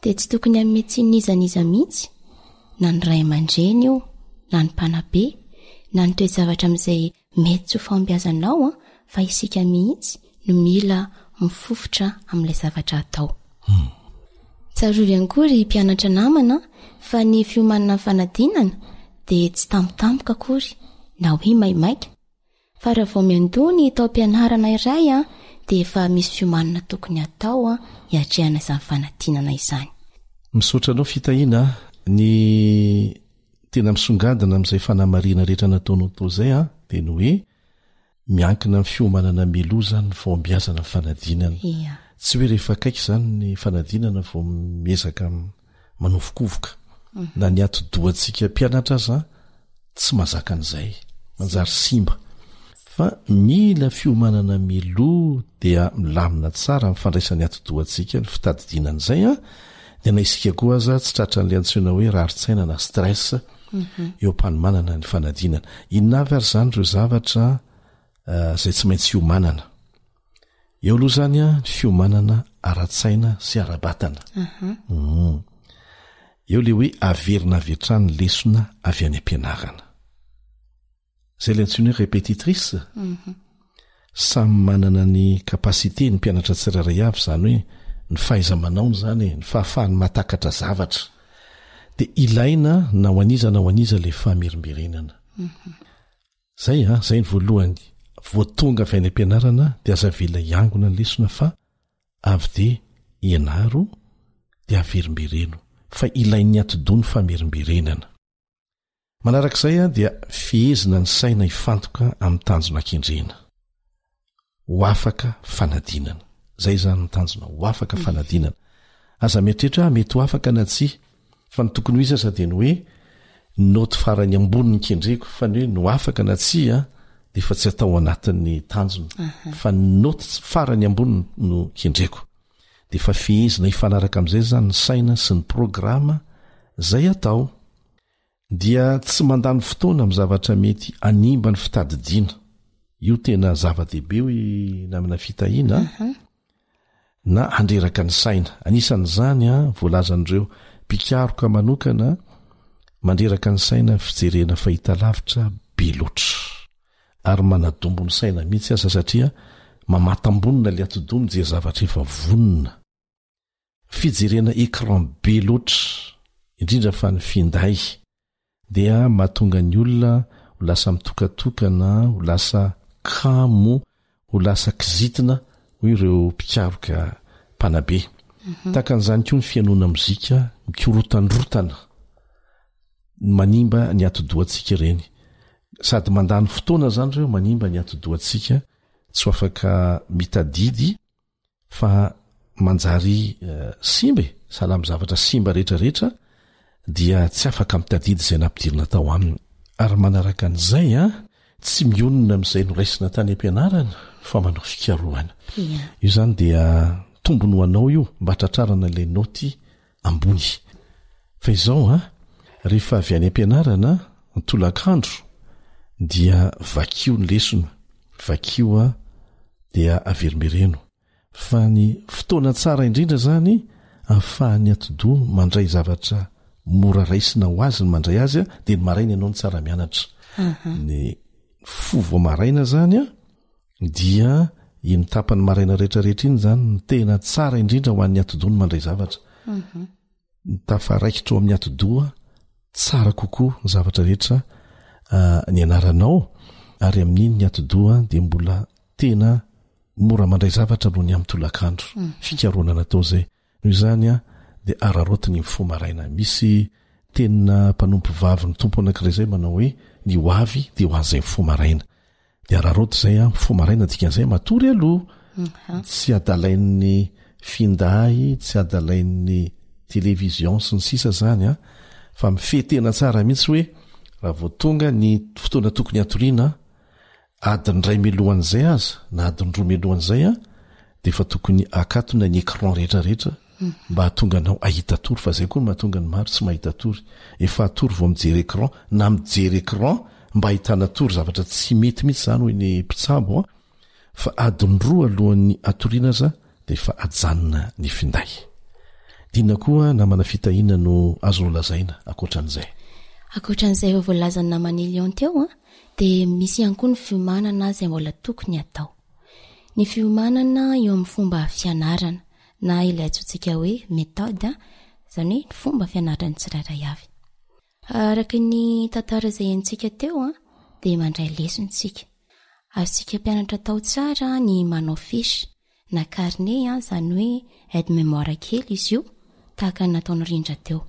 dia tsy tokony hanome tsiny n'iza n'iza mihitsy, na ny ray aman-dreny io, na ny mpanabe, na ny toe-javatra amin'izay mety tsy ho fahombiazanao fa isika mihitsy no mila mifofotra amin'ilay zavatra atao. Tsarovy ihany koa ry mpianatra namana fa ny fiomanana ny fanadinana dia tsy tampotampoka akory na hoe maimaika fa raha vao miandoha ny taom-pianarana iray dia efa misy fiomanana tokony hatao hiatrehana izany fanadinana izany. Misaotra anao Fitahiana a! Ny tena misongadina amin'izay fanamarihana rehetra nataonao tao izay a, dia ny hoe miankina amin'ny fiomanana mialoha izany ny fahombiazana ny fanadinana. Ia. Tsy hoe rehefa akaiky izany ny fanadinana vao miezaka manovokovoka. Na ny atidohantsika mpianatra aza tsy mahazaka an'izay, manjary simba. Fa mila fiomanana mialoha dia milamina tsara ny fandraisan'ny atidohantsika ny fitadidiana an'izay an, dia na isika koa aza tsy tratran'ilay antsoina hoe rarin-tsaina na stress eo am-panomanana ny fanadinana. Inona avy ary izany ireo zavatra izay tsy maintsy hiomanana? Eo aloha izany an, ny fiomanana ara-tsaina sy ara-batana. Eo ilay hoe averina avy hatrany ny lesona avy any am-pianarana. Izay ilay antsoina hoe répétitrice. Samy manana ny capacité ny mpianatra tsirairay avy, izany hoe ny fahaiza-manaony izany e, ny fahafahany mahatakatra zavatra. Dia ilaina na ho an'iza na ho an'iza ilay famerimberenana. Zay an, zay ny voalohany. Vao tonga avy any am-pianarana dia aza avela hiangona ny lesona fa avy dia ianaro dia averimbereno fa ilain'ny atidoha ny famerimberenana. Manarak'izay dia fehezina ny saina hifantoka amin'ny tanjona kendrena. Ho afaka fanadinana. Zay izany ny tanjona, ho afaka fanadinana. Aza mieritreritra hoe mety ho afaka na tsia, fa ny tokony ho izy aza dia ny hoe naoty farany ambony ny kendreko, fa ny hoe ny ho afaka na tsia dia efa tsy atao anatin'ny tanjona, fa ny naoty farany ambony no kendreko. Dia efa fehezina hifanaraka amin'izay izany ny saina sy ny programa izay atao. Dia tsy mandany fotoana amin'ny zavatra mety hanimba ny fitadidiana. Io tena zava-dehibe hoy namana Fitahiana a. Na handreraka ny saina. Anisan'izany voalazan'ireo mpikaroka manokana, mandreraka ny saina ny fijerena fahitalavitra be loatra. Ary manadombo ny saina mihitsy aza satria mamatam-bonona ilay atidoha mijery zavatra efa vonona. Fijerena écran be loatra, indrindra fa ny finday, dia mahatonga ny olona ho lasa mitokatokana, ho lasa kamo, ho lasa kizitina, hoy ireo mpikaroka mpanabe. Tahaka an'izany koa ny fihainoana mozika mikorotandrotana, manimba ny atidohantsika ireny. Sady mandany fotoana izany ireo manimba ny atidohantsika, tsy ho afaka mitadidy fa manjary simba e, sahala amin'ny zavatra simba rehetra rehetra dia tsy afaka mitadidy izay nampidirina tao aminy. Ary manaraka an'izay an, tsy mionona amin'izay noraisina tany am-pianarana fa manao fikarohana. Io izany dia tombony ho anao io mba hatratrarana ilay naoty ambony. Fa izao an, rehefa avy any am-pianarana ny tolakandro dia vakio ny lesona, vakio an dia averimbereno. Fa ny fotoana tsara indrindra izany ahafahan'ny atidoha mandray zavatra mora raisina ho azy ny mandray azy an, dia ny maraina ianao no tsara mianatra. Ny fo vao maraina izany an, dia iny tapany maraina rehetrarehetra iny izany no tena tsara indrindra ho an'ny atidoha ny mandray zavatra. Ny tafaraikitra ao amin'ny atidoha tsara kokoa ny zavatra rehetra nianaranao, ary amin'iny ny atidoha dia mbola tena mora mandray zavatra noho ny amin'ny tolakandro. Fikarohana natao izay. Noho izany dia araraoty ny mifoha maraina. Misy tenina mpanompo vavy ny Tompo anankiray izay manao hoe ny ho avy dia ho an'izay mifoha maraina. Dia araraoty izay an, mifoha maraina dikan'izay matory aloha. Tsy adalain'ny finday, tsy adalain'ny télévision sy ny sisa izany an, fa mifehy tena tsara mihitsy hoe raha vao tonga ny fotoana tokony hatoriana Adiny iray mialohan'izay aza na adiny roa mialohan'izay an, dia efa tokony akatona ny écran rehetra rehetra mba hahatonga anao hahita tory fa izay koa no mahatonga ny maro tsy mahita tory. Efa hatory vao mijery écran na mijery écran mba hahitana tory, zavatra tsy mety mihitsy izany hoy ny mpitsabo an, fa adiny roa alohan'ny hatoriana aza dia efa ajanona ny finday. Inona koa namana fitahiana no azonao lazaina ankoatran'izay? Ankoatran'izay efa voalazan'ny namana Elion teo an, dia misy ihany koa ny fiomanana izay mbola tokony hatao. Ny fiomanana eo amin'ny fomba fianarana na ilay antsointsika hoe méthode, izany hoe ny fomba fianaran'ny tsirairay avy. Araka ny tantara izay henontsika teo dia mandray lesona isika. Azontsika mpianatra atao tsara ny manao fiche na carnet, izany hoe aide mémoire kely izy io, tahaka ny nataon'i Rindra teo.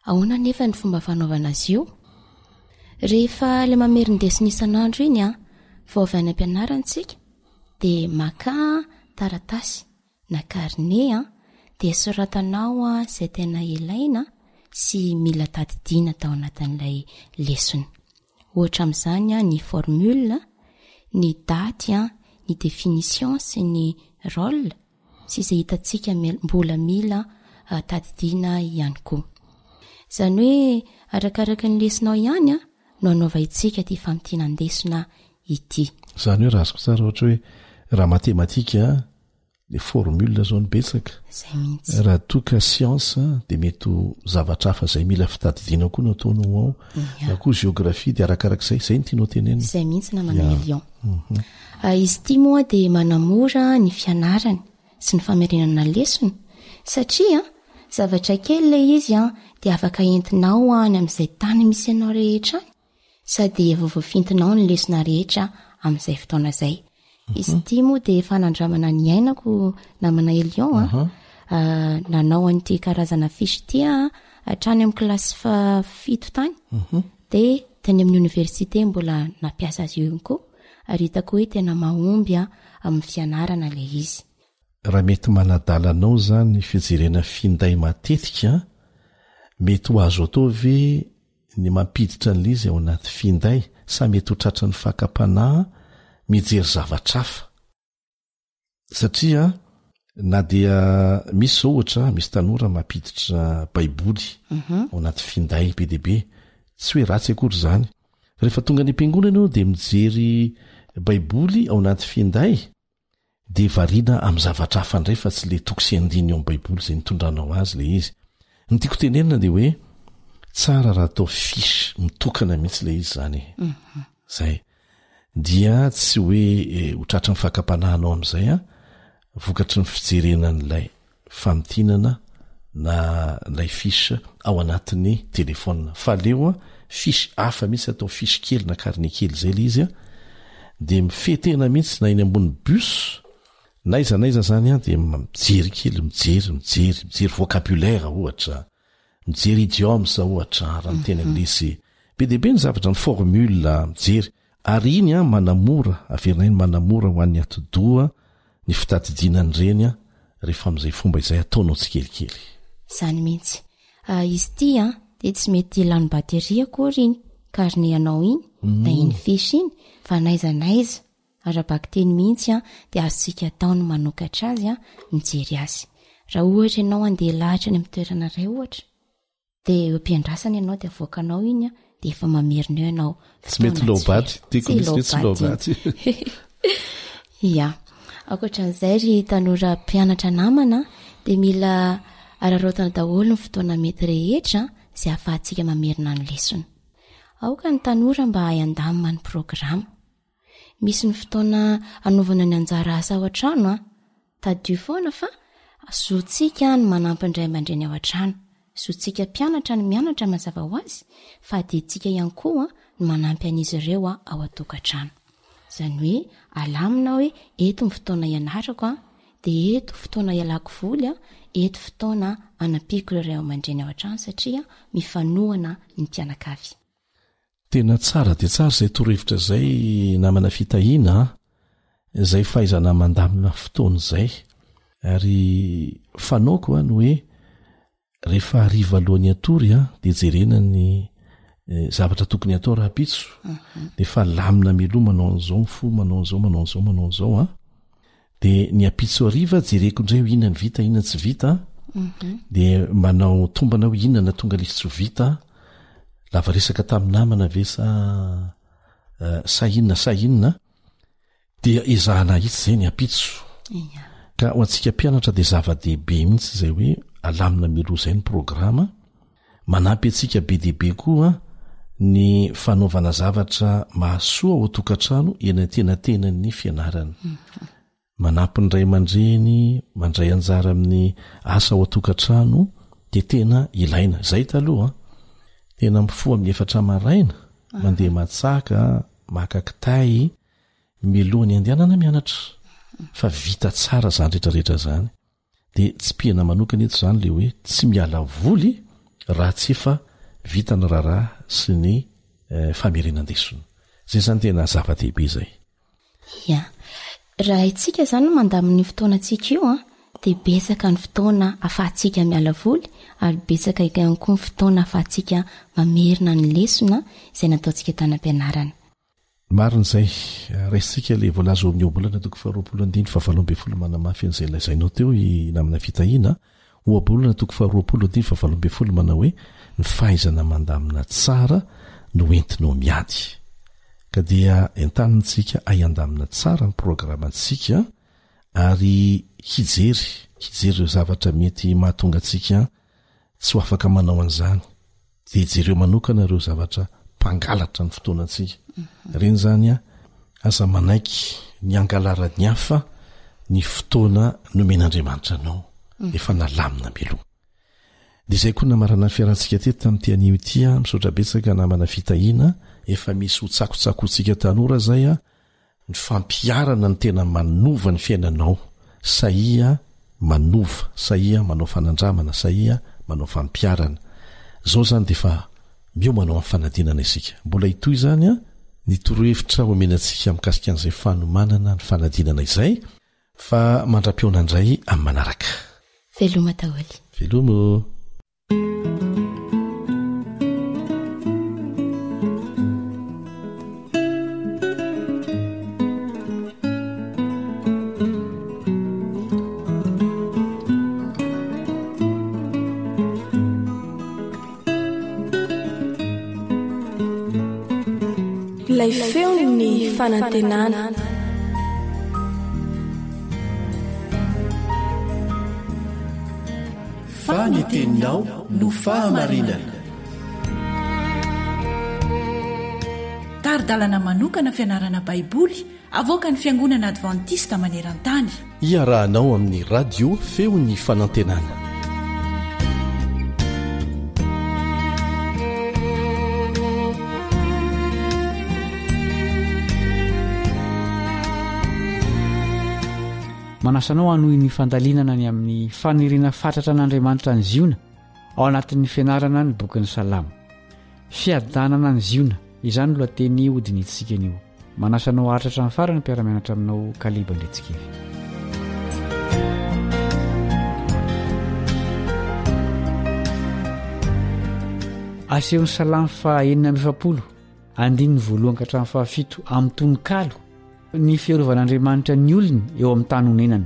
Ahoana anefa ny fomba fanaovana azy io? Rehefa ilay mamerin-desona isan'andro iny vao avy any am-pianarana isika dia maka taratasy na carnet an, dia soratana ao izay tena ilaina sy mila tadidiana tao anatin'ilay lesona. Ohatra amin'izany ny formule, ny daty, ny définition sy ny rôle sy izay hitantsika mbola mila tadidiana ihany koa. Izany hoe arakaraka ny lesonao ihany no anaovantsika ity famintinan-desona ity. Izany hoe raha azoko tsara ohatra hoe raha matematika le formule zao no betsaka. Izay mihitsy. Raha toa ka siansa dia mety ho zavatra hafa izay mila fitadidiana koa no ataonao ao. Ia. Na koa géographie dia arakarak'izay, izay no tianao tenenina. Izay mihitsy namana Ia. Elion. Mhm. Ah, izy ity moa dia manamora ny fianarana sy ny famerenana lesona satria zavatra kely ilay izy an, dia afaka entinao any amin'izay tany misy anao rehetra any sady efa voafintinao ny lesona rehetra amin'izay fotoana izay. Izy ity moa dia efa nandramana niainako namana Elion a. Ah, nanao an'ity karazana fiche ity aho hatrany amin'ny kilasy fahafito tany. Dia teny amin'ny oniversite mbola nampiasa azy io ihany koa ary hitako hoe tena mahomby amin'ny fianarana ilay izy. Raha mety manadala anao izany fijerena finday matetika, mety ho azo atao ve ny mampiditra an'ilay izy ao anaty finday sa mety ho tratran'ny fakam-panahy mijery zavatra hafa? Satria na dia misy izao ohatra misy tanora mampiditra baiboly ao anaty finday be dia be, tsy hoe ratsy akory izany. Rehefa tonga any am-piangonana ianao dia mijery baiboly ao anaty finday, dia variana amin'ny zavatra hafa indray fa tsy ilay toko sy andininy ao amin'ny Baiboly izay nitondranao azy ilay izy. Ny tiako tenenina dia hoe tsara raha atao fiche mitokana mihitsy ilay izy izany e. Mhm. Zay. Dia tsy hoe eh, ho tratry ny fakam-panahinao amin'izay an, vokatry ny fijerena an'ilay famintinana na ilay fiche ao anatin'ny telephone fa aleo fiche hafa mihitsy atao fiche kely na carnet kely izay ilay izy dia mifehy tena mihitsy na eny ambony bus na aiza na aiza zany an dia mijery kely mijery mijery mijery vocabulaire ohatra mijery idiomes ohatra raha ny teny anglisy be dia be ny zavatra ny formule mijery ary iny an manamora averina iny manamora ho an'ny atidoha ny fitadidiana an'ireny an rehefa amin'izay fomba izay ataonao tsikelikely. Izany mihitsy. Izy ity an, dia tsy mety lany batterie akory iny carnet anao iny, na iny fiche iny, fa n'aiza n'aiza, ara-bakiteny mihitsy an, dia azontsika atao ny manokatra azy an, mijery azy. Raha ohatra ianao andeha lahatra any amin'ny toerana iray ohatra, Dia eo am-piandrasana ianao dia avoakanao iny an, dia efa mamerina eo ianao. Tsy mety Fotoana tsy low-bat, very. tiako Tsy mihitsy hoe tsy low-bat low-bat. iny. Ia. Ankoatran'izay ry tanora mpianatra namana dia mila araraotana daholo ny fotoana mety rehetra izay ahafahantsika mamerina ny lesona. Aoka ny tanora mba hahay handamina ny programa. Misy ny fotoana anaovana ny anjara asa ao an-trano an. Tadidio foana fa zontsika ny manampy ny ray aman-dreny ao an-trano. Zontsika mpianatra ny mianatra mazava ho azy fa adidintsika ihany koa ny manampy an'izy ireo ao an-tokantrano. Izany hoe alamina hoe eto ny fotoana ianarako an, dia eto fotoana ialako voly an, eto fotoana anampiako ireo ray aman-dreny ao an-trano satria mifanohana ny mpianakavy. Tena tsara dia tsara izay torohevitra izay namana Fitahiana a! Izay fahaizana mandamina fotoana izay. Ary fanaoko ny hoe rehefa hariva alohan'ny hatory dia jerena ny zavatra tokony hatao rahampitso. Dia efa lamina mialoha manao an'izao mifoha, manao an'izao, manao an'izao, manao an'izao an. Dia ny ampitso hariva jereko indray hoe inona ny vita, inona tsy vita. Mhm. Dia manao tombana hoe inona nahatonga ilay izy tsy ho vita. Lava resaka tamin'ny namana ve sa eh, sa inona sa inona. Dia ezahana ahitsy izay ny ampitso. Ka ho antsika mpianatra dia zava-dehibe mihitsy izay hoe alamina mialoha izay ny programa. Manampy antsika be dia be koa ny fanaovana zavatra mahasoa ao an-tokantrano eny antenatenan'ny fianarana. Manampy ny ray aman-dreny, mandray anjara amin'ny asa ao an-tokantrano dia tena ilaina. Izay taloha an! Tena mifoha amin'ny efatra maraina, mandeha matsaka, maka kitay, mialoha ny handehanana mianatra. Fa vita tsara izany rehetra rehetra izany. Dia tsipihana manokana eto izany ilay hoe tsy miala voly raha tsy efa vita ny raharaha sy ny famerenan-desona. Izay izany tena zava-dehibe izay. Ia. Raha haintsika izany ny mandamina io fotoanantsika io an, dia betsaka ny fotoana ahafahantsika miala voly ary betsaka ihany koa ny fotoana ahafahantsika mamerina ny lesona izay nataontsika tany am-pianarana. Marina izay. Raisintsika ilay voalaza ao amin'ny Ohabolana toko faharoapolo andininy fahavalo ambin'ny folo manamafy an'izay lazainao teo i namana Fitahiana. Ohabolana toko faharoapolo andininy fahavalo ambin'ny folo manao hoe ny fahaizana mandamina tsara no entinao miady. Ka dia entanina isika hay handamina tsara ny programantsika ary hijery, hijery ireo zavatra mety mahatonga antsika tsy ho afaka manao an'izany. Dia jereo manokana ireo zavatra mpangalatra ny fotoanantsika. Ireny izany an, aza manaiky ny hangalaran'ny hafa ny fotoana nomen'Andriamanitra anao, efa nalamina mialoha. Dia izay koa namarana ny fiarahantsika teto tamin'ity anio ity an, misaotra betsaka namana Fitahiana, efa misy ho tsakotsakoantsika tanora izay an, Ny fampiharana no tena manova ny fiainanao, sahia manova, sahia manao fanandramana, sahia manao fampiharana. Izao izany dia efa miomana ho amin'ny fanadinana isika. Mbola hitohy izany ny torohevitra omena antsika mikasika an'izay fanomanana ny fanadinana izay fa mandra-pihaona indray amin'ny manaraka. Veloma daholo. Veloma ô. Ilay feon'ny fanantenana. Fa ny teninao no fahamarinana. Tari-dalana manokana fianarana Baiboly avoakan'ny Fiangonana Advantista maneran-tany. Iarahanao amin'ny Radio Feon'ny Fanantenana. Manasa anao hanohy ny fandalinana ny amin'ny faniriana fatratra an'Andriamanitra any Ziona ao anatin'ny fianarana ny bokin'ny Salamo. Fiadanana any Ziona, izany no lohateny hodinihintsika anio. Manasa anao haharitra hatramin'ny farany mpiara-mianatra aminao Kaleba Andriantsikivy. Asehon'ny Salamo faha 46, andininy voalohany ka hatramin'ny fahafito amin'ny tononkalo Ny fiarovan'Andriamanitra ny olony eo amin'ny tany onenany.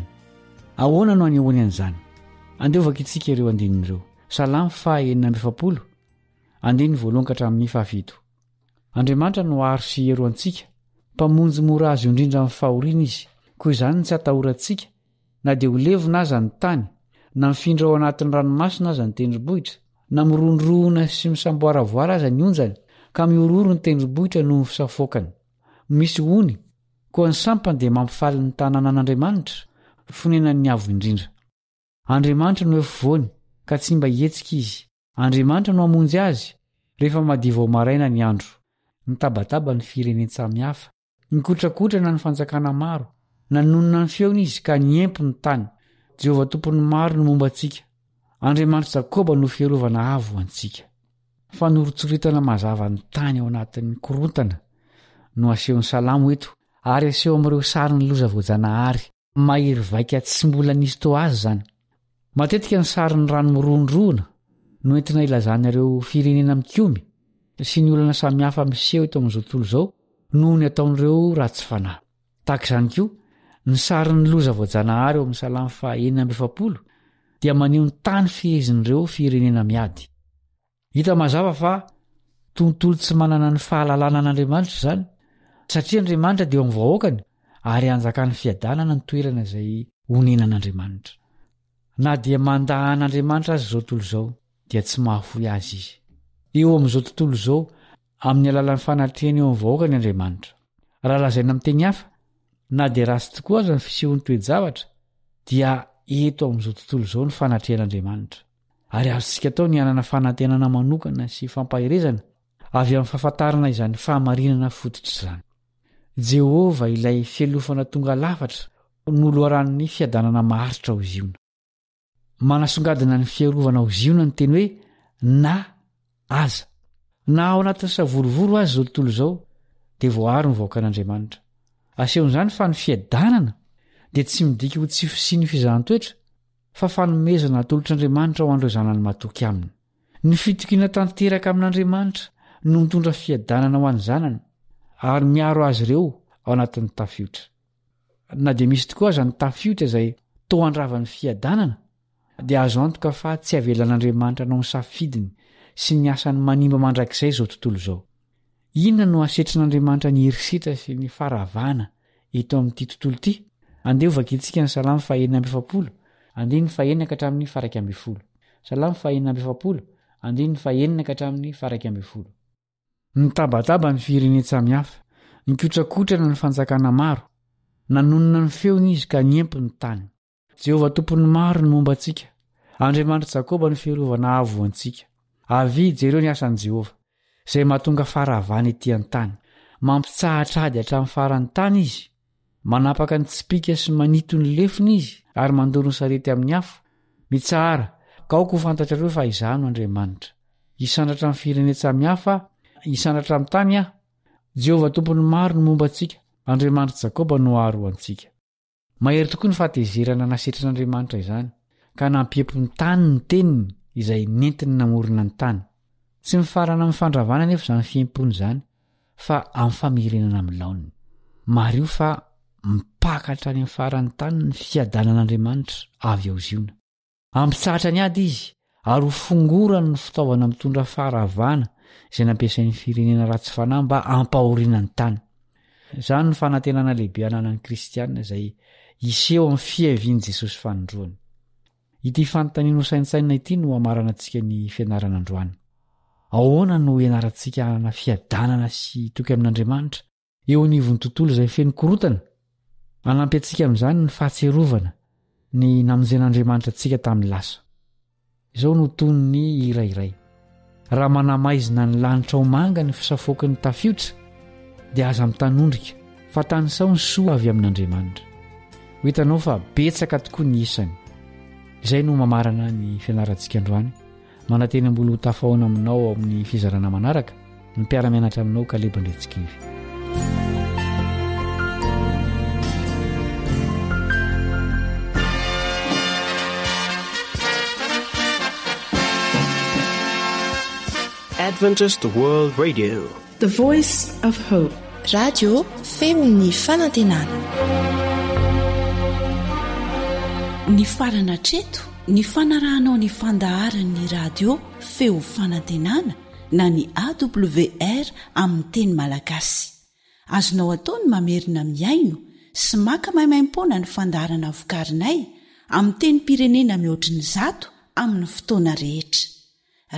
Ahoana no anehoany an'izany? Andeha hovakintsika ireo andininy ireo. Salamo faha 46, andininy voalohany ka hatramin'ny fahafito. Andriamanitra no aro sy hery ho antsika, Mpamonjy mora azo indrindra amin'ny fahoriana Izy, koa izany no tsy atahorantsika, na dia ho levona aza ny tany, na mifindra ao anatin'ny ranomasina aza ny tendrombohitra, na mirohondrohona sy misamboaravoara aza ny onjany, ka mihorohoro ny tendrombohitra noho ny fisafoakany. Misy ony, koa ny sampany dia mampifaly ny tanànan'Andriamanitra, fonenan'ny Avo Indrindra. Andriamanitra no eo afovoany, ka tsy mba hihetsika izy. Andriamanitra no hamonjy azy, rehefa madiva ho maraina ny andro. Nitabataba ny firenen-tsamihafa, nikotrakotrana ny fanjakana maro, nanonona ny feony izy, ka niempo ny tany. Jehovah Tompon'ny maro no momba antsika. Andriamanitr'i Jakoba no fiarovana avo ho antsika. Fanoritsoritana mazava ny tany ao anatin'ny korontana no asehon'ny Salamo eto, ary aseho amin'ireo sarin'ny loza voajanahary mahery vaika tsy mbola nisy toa azy izany. Matetika ny sarin'ny rano mirohondrohona no entina ilazana ireo firenena mikomy sy ny olana samihafa miseho eto amin'izao tontolo izao noho ny ataon'ireo ratsy fanahy. Tahaka izany koa, ny sarin'ny loza voajanahary ao amin'ny Salamo faha 46 dia maneho ny tany fehezin'ireo firenena miady. Hita mazava fa tontolo tsy manana ny fahalalana an'Andriamanitra izany, satria Andriamanitra dia eo amin'ny vahoakany ary hanjakan'ny fiadanana ny toerana izay onenan'Andriamanitra. Na dia mandà an'Andriamanitra aza izao tontolo izao, dia tsy mahafoy azy izy. Eo amin'izao tontolo izao, amin'ny alalan'ny fanatrehany eo amin'ny vahoakany Andriamanitra. Raha lazaina amin'ny teny hafa, Na dia ratsy tokoa aza ny fisehon'ny toe-javatra, dia eto amin'izao tontolo izao ny fanatrehan'Andriamanitra. Ary azontsika atao ny hanana fanantenana manokana sy fampaherezana avy amin'ny fahafantarana izany fahamarinana fototra izany. Jehovah, ilay fialofana tonga lafatra, no loharanon'ny fiadanana maharitra ao Ziona. Manasongadina ny fiarovana ao Ziona ny teny hoe na aza. Na ao anatin'ny savorovoro aza izao tontolo izao, dia voaaro ny vahoakan'Andriamanitra. Asehon'izany fa ny fiadanana dia tsy midika ho tsy fisian'ny fizahan-toetra, fa fanomezana atolotr'Andriamanitra ho an'ireo zanany matoky aminy. Ny fitokiana tanteraka amin'Andriamanitra no mitondra fiadanana ho an'ny zanany ary miaro azy ireo ao anatin'ny tafiotra. Na dia misy tokoa aza ny tafiotra izay toa handrava ny fiadanana, dia azo antoka fa tsy avelan'Andriamanitra hanao ny safidiny sy ny asany manimba mandrakizay izao tontolo izao. Inona no hasetrin'Andriamanitra ny herisetra sy ny faharavana eto amin'ity tontolo ity? Andeha hovakintsika ny Salamo faha-46, andininy fahenina ka hatramin'ny faha-11. Salamo faha-46, andininy fahenina ka hatramin'ny faha-11. Nitabataba ny firenen-tsamihafa, nikotrakotrana ny fanjakana maro, nanonona ny feony izy ka niempo ny tany. Jehovah Tompon'ny maro no momba antsika, Andriamanitr'i Jakoba no fiarovana avo ho antsika. Avia, jereo ny asan'i Jehovah, izay mahatonga faharavana etỳ an-tany. Mampitsahatra ady hatramin'ny faran'ny tany izy. Manapaka ny tsipìka sy manito ny lefona izy, ary mandoro ny sarety amin'ny afo. Mitsahara, ka aoka ho fantatrareo fa izaho no Andriamanitra. Hisandratra amin'ny firenen-tsamihafa aho, hisandratra amin'ny tany aho. Jehovah Tompon'ny maro no momba antsika, Andriamanitr'i Jakoba no aro ho antsika. Mahery tokoa ny fahatezerana nasetrin'Andriamanitra izany, ka nampiepo ny tany ny teniny izay nentiny namorona ny tany. Tsy mifarana amin'ny fandravana anefa izany fiempoana izany, fa amin'ny famerenana amin'ny laoniny. Mariho fa mipaka hatrany amin'ny faran'ny tany ny fiadanan'Andriamanitra avy ao Ziona. Hampitsahatra ny ady izy ary ho fongorany ny fitaovana mitondra faharavana izay nampiasain'ny firenena ratsy fanahy mba hampahoriana ny tany. Izany no fanantenana lehibe ananan'ny Kristiana izay hiseho amin'ny fiavian'i Jesosy fanindroany. Ity fanontaniana hosaintsainina ity no hamaranantsika ny fianarana androany. Ahoana no hianarantsika hanana fiadanana sy hitoky amin'Andriamanitra eo anivon'ny tontolo izay feno korontana. Hanampy antsika amin'izany ny fahatsiarovana ny namonjen'Andriamanitra antsika tamin'ny lasa. Izao no tonon'ny hira iray. Raha manamaizina ny lanitra ho manga ny fisafoaky ny tafiotra, dia aza mitanondrika, fa tanisao ny soa avy amin'Andriamanitra. Ho hitanao fa betsaka tokoa ny isany. Izay no mamarana ny fianarantsika androany. Manantena mbola ho tafahaona aminao ao amin'ny fizarana manaraka ny mpiara-mianatra aminao Kaleba Andriantsikivy. Adventist World Radio. The Voice of Hope. Radio feon'ny fanantenana. Nifarana hatreto Ny fanarahanao ny fandaharan'ny radio feo fanantenana na ny AWR amin'ny teny malagasy. Azonao atao ny mamerina mihaino sy maka maimaimpoana ny fandaharana vokarinay amin'ny tenim-pirenena mihoatry ny zato amin'ny fotoana rehetra.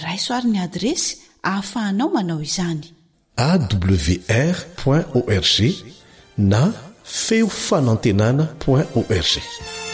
Raiso ary ny adiresy ahafahanao manao izany. Awr point org na feo fanantenana point org.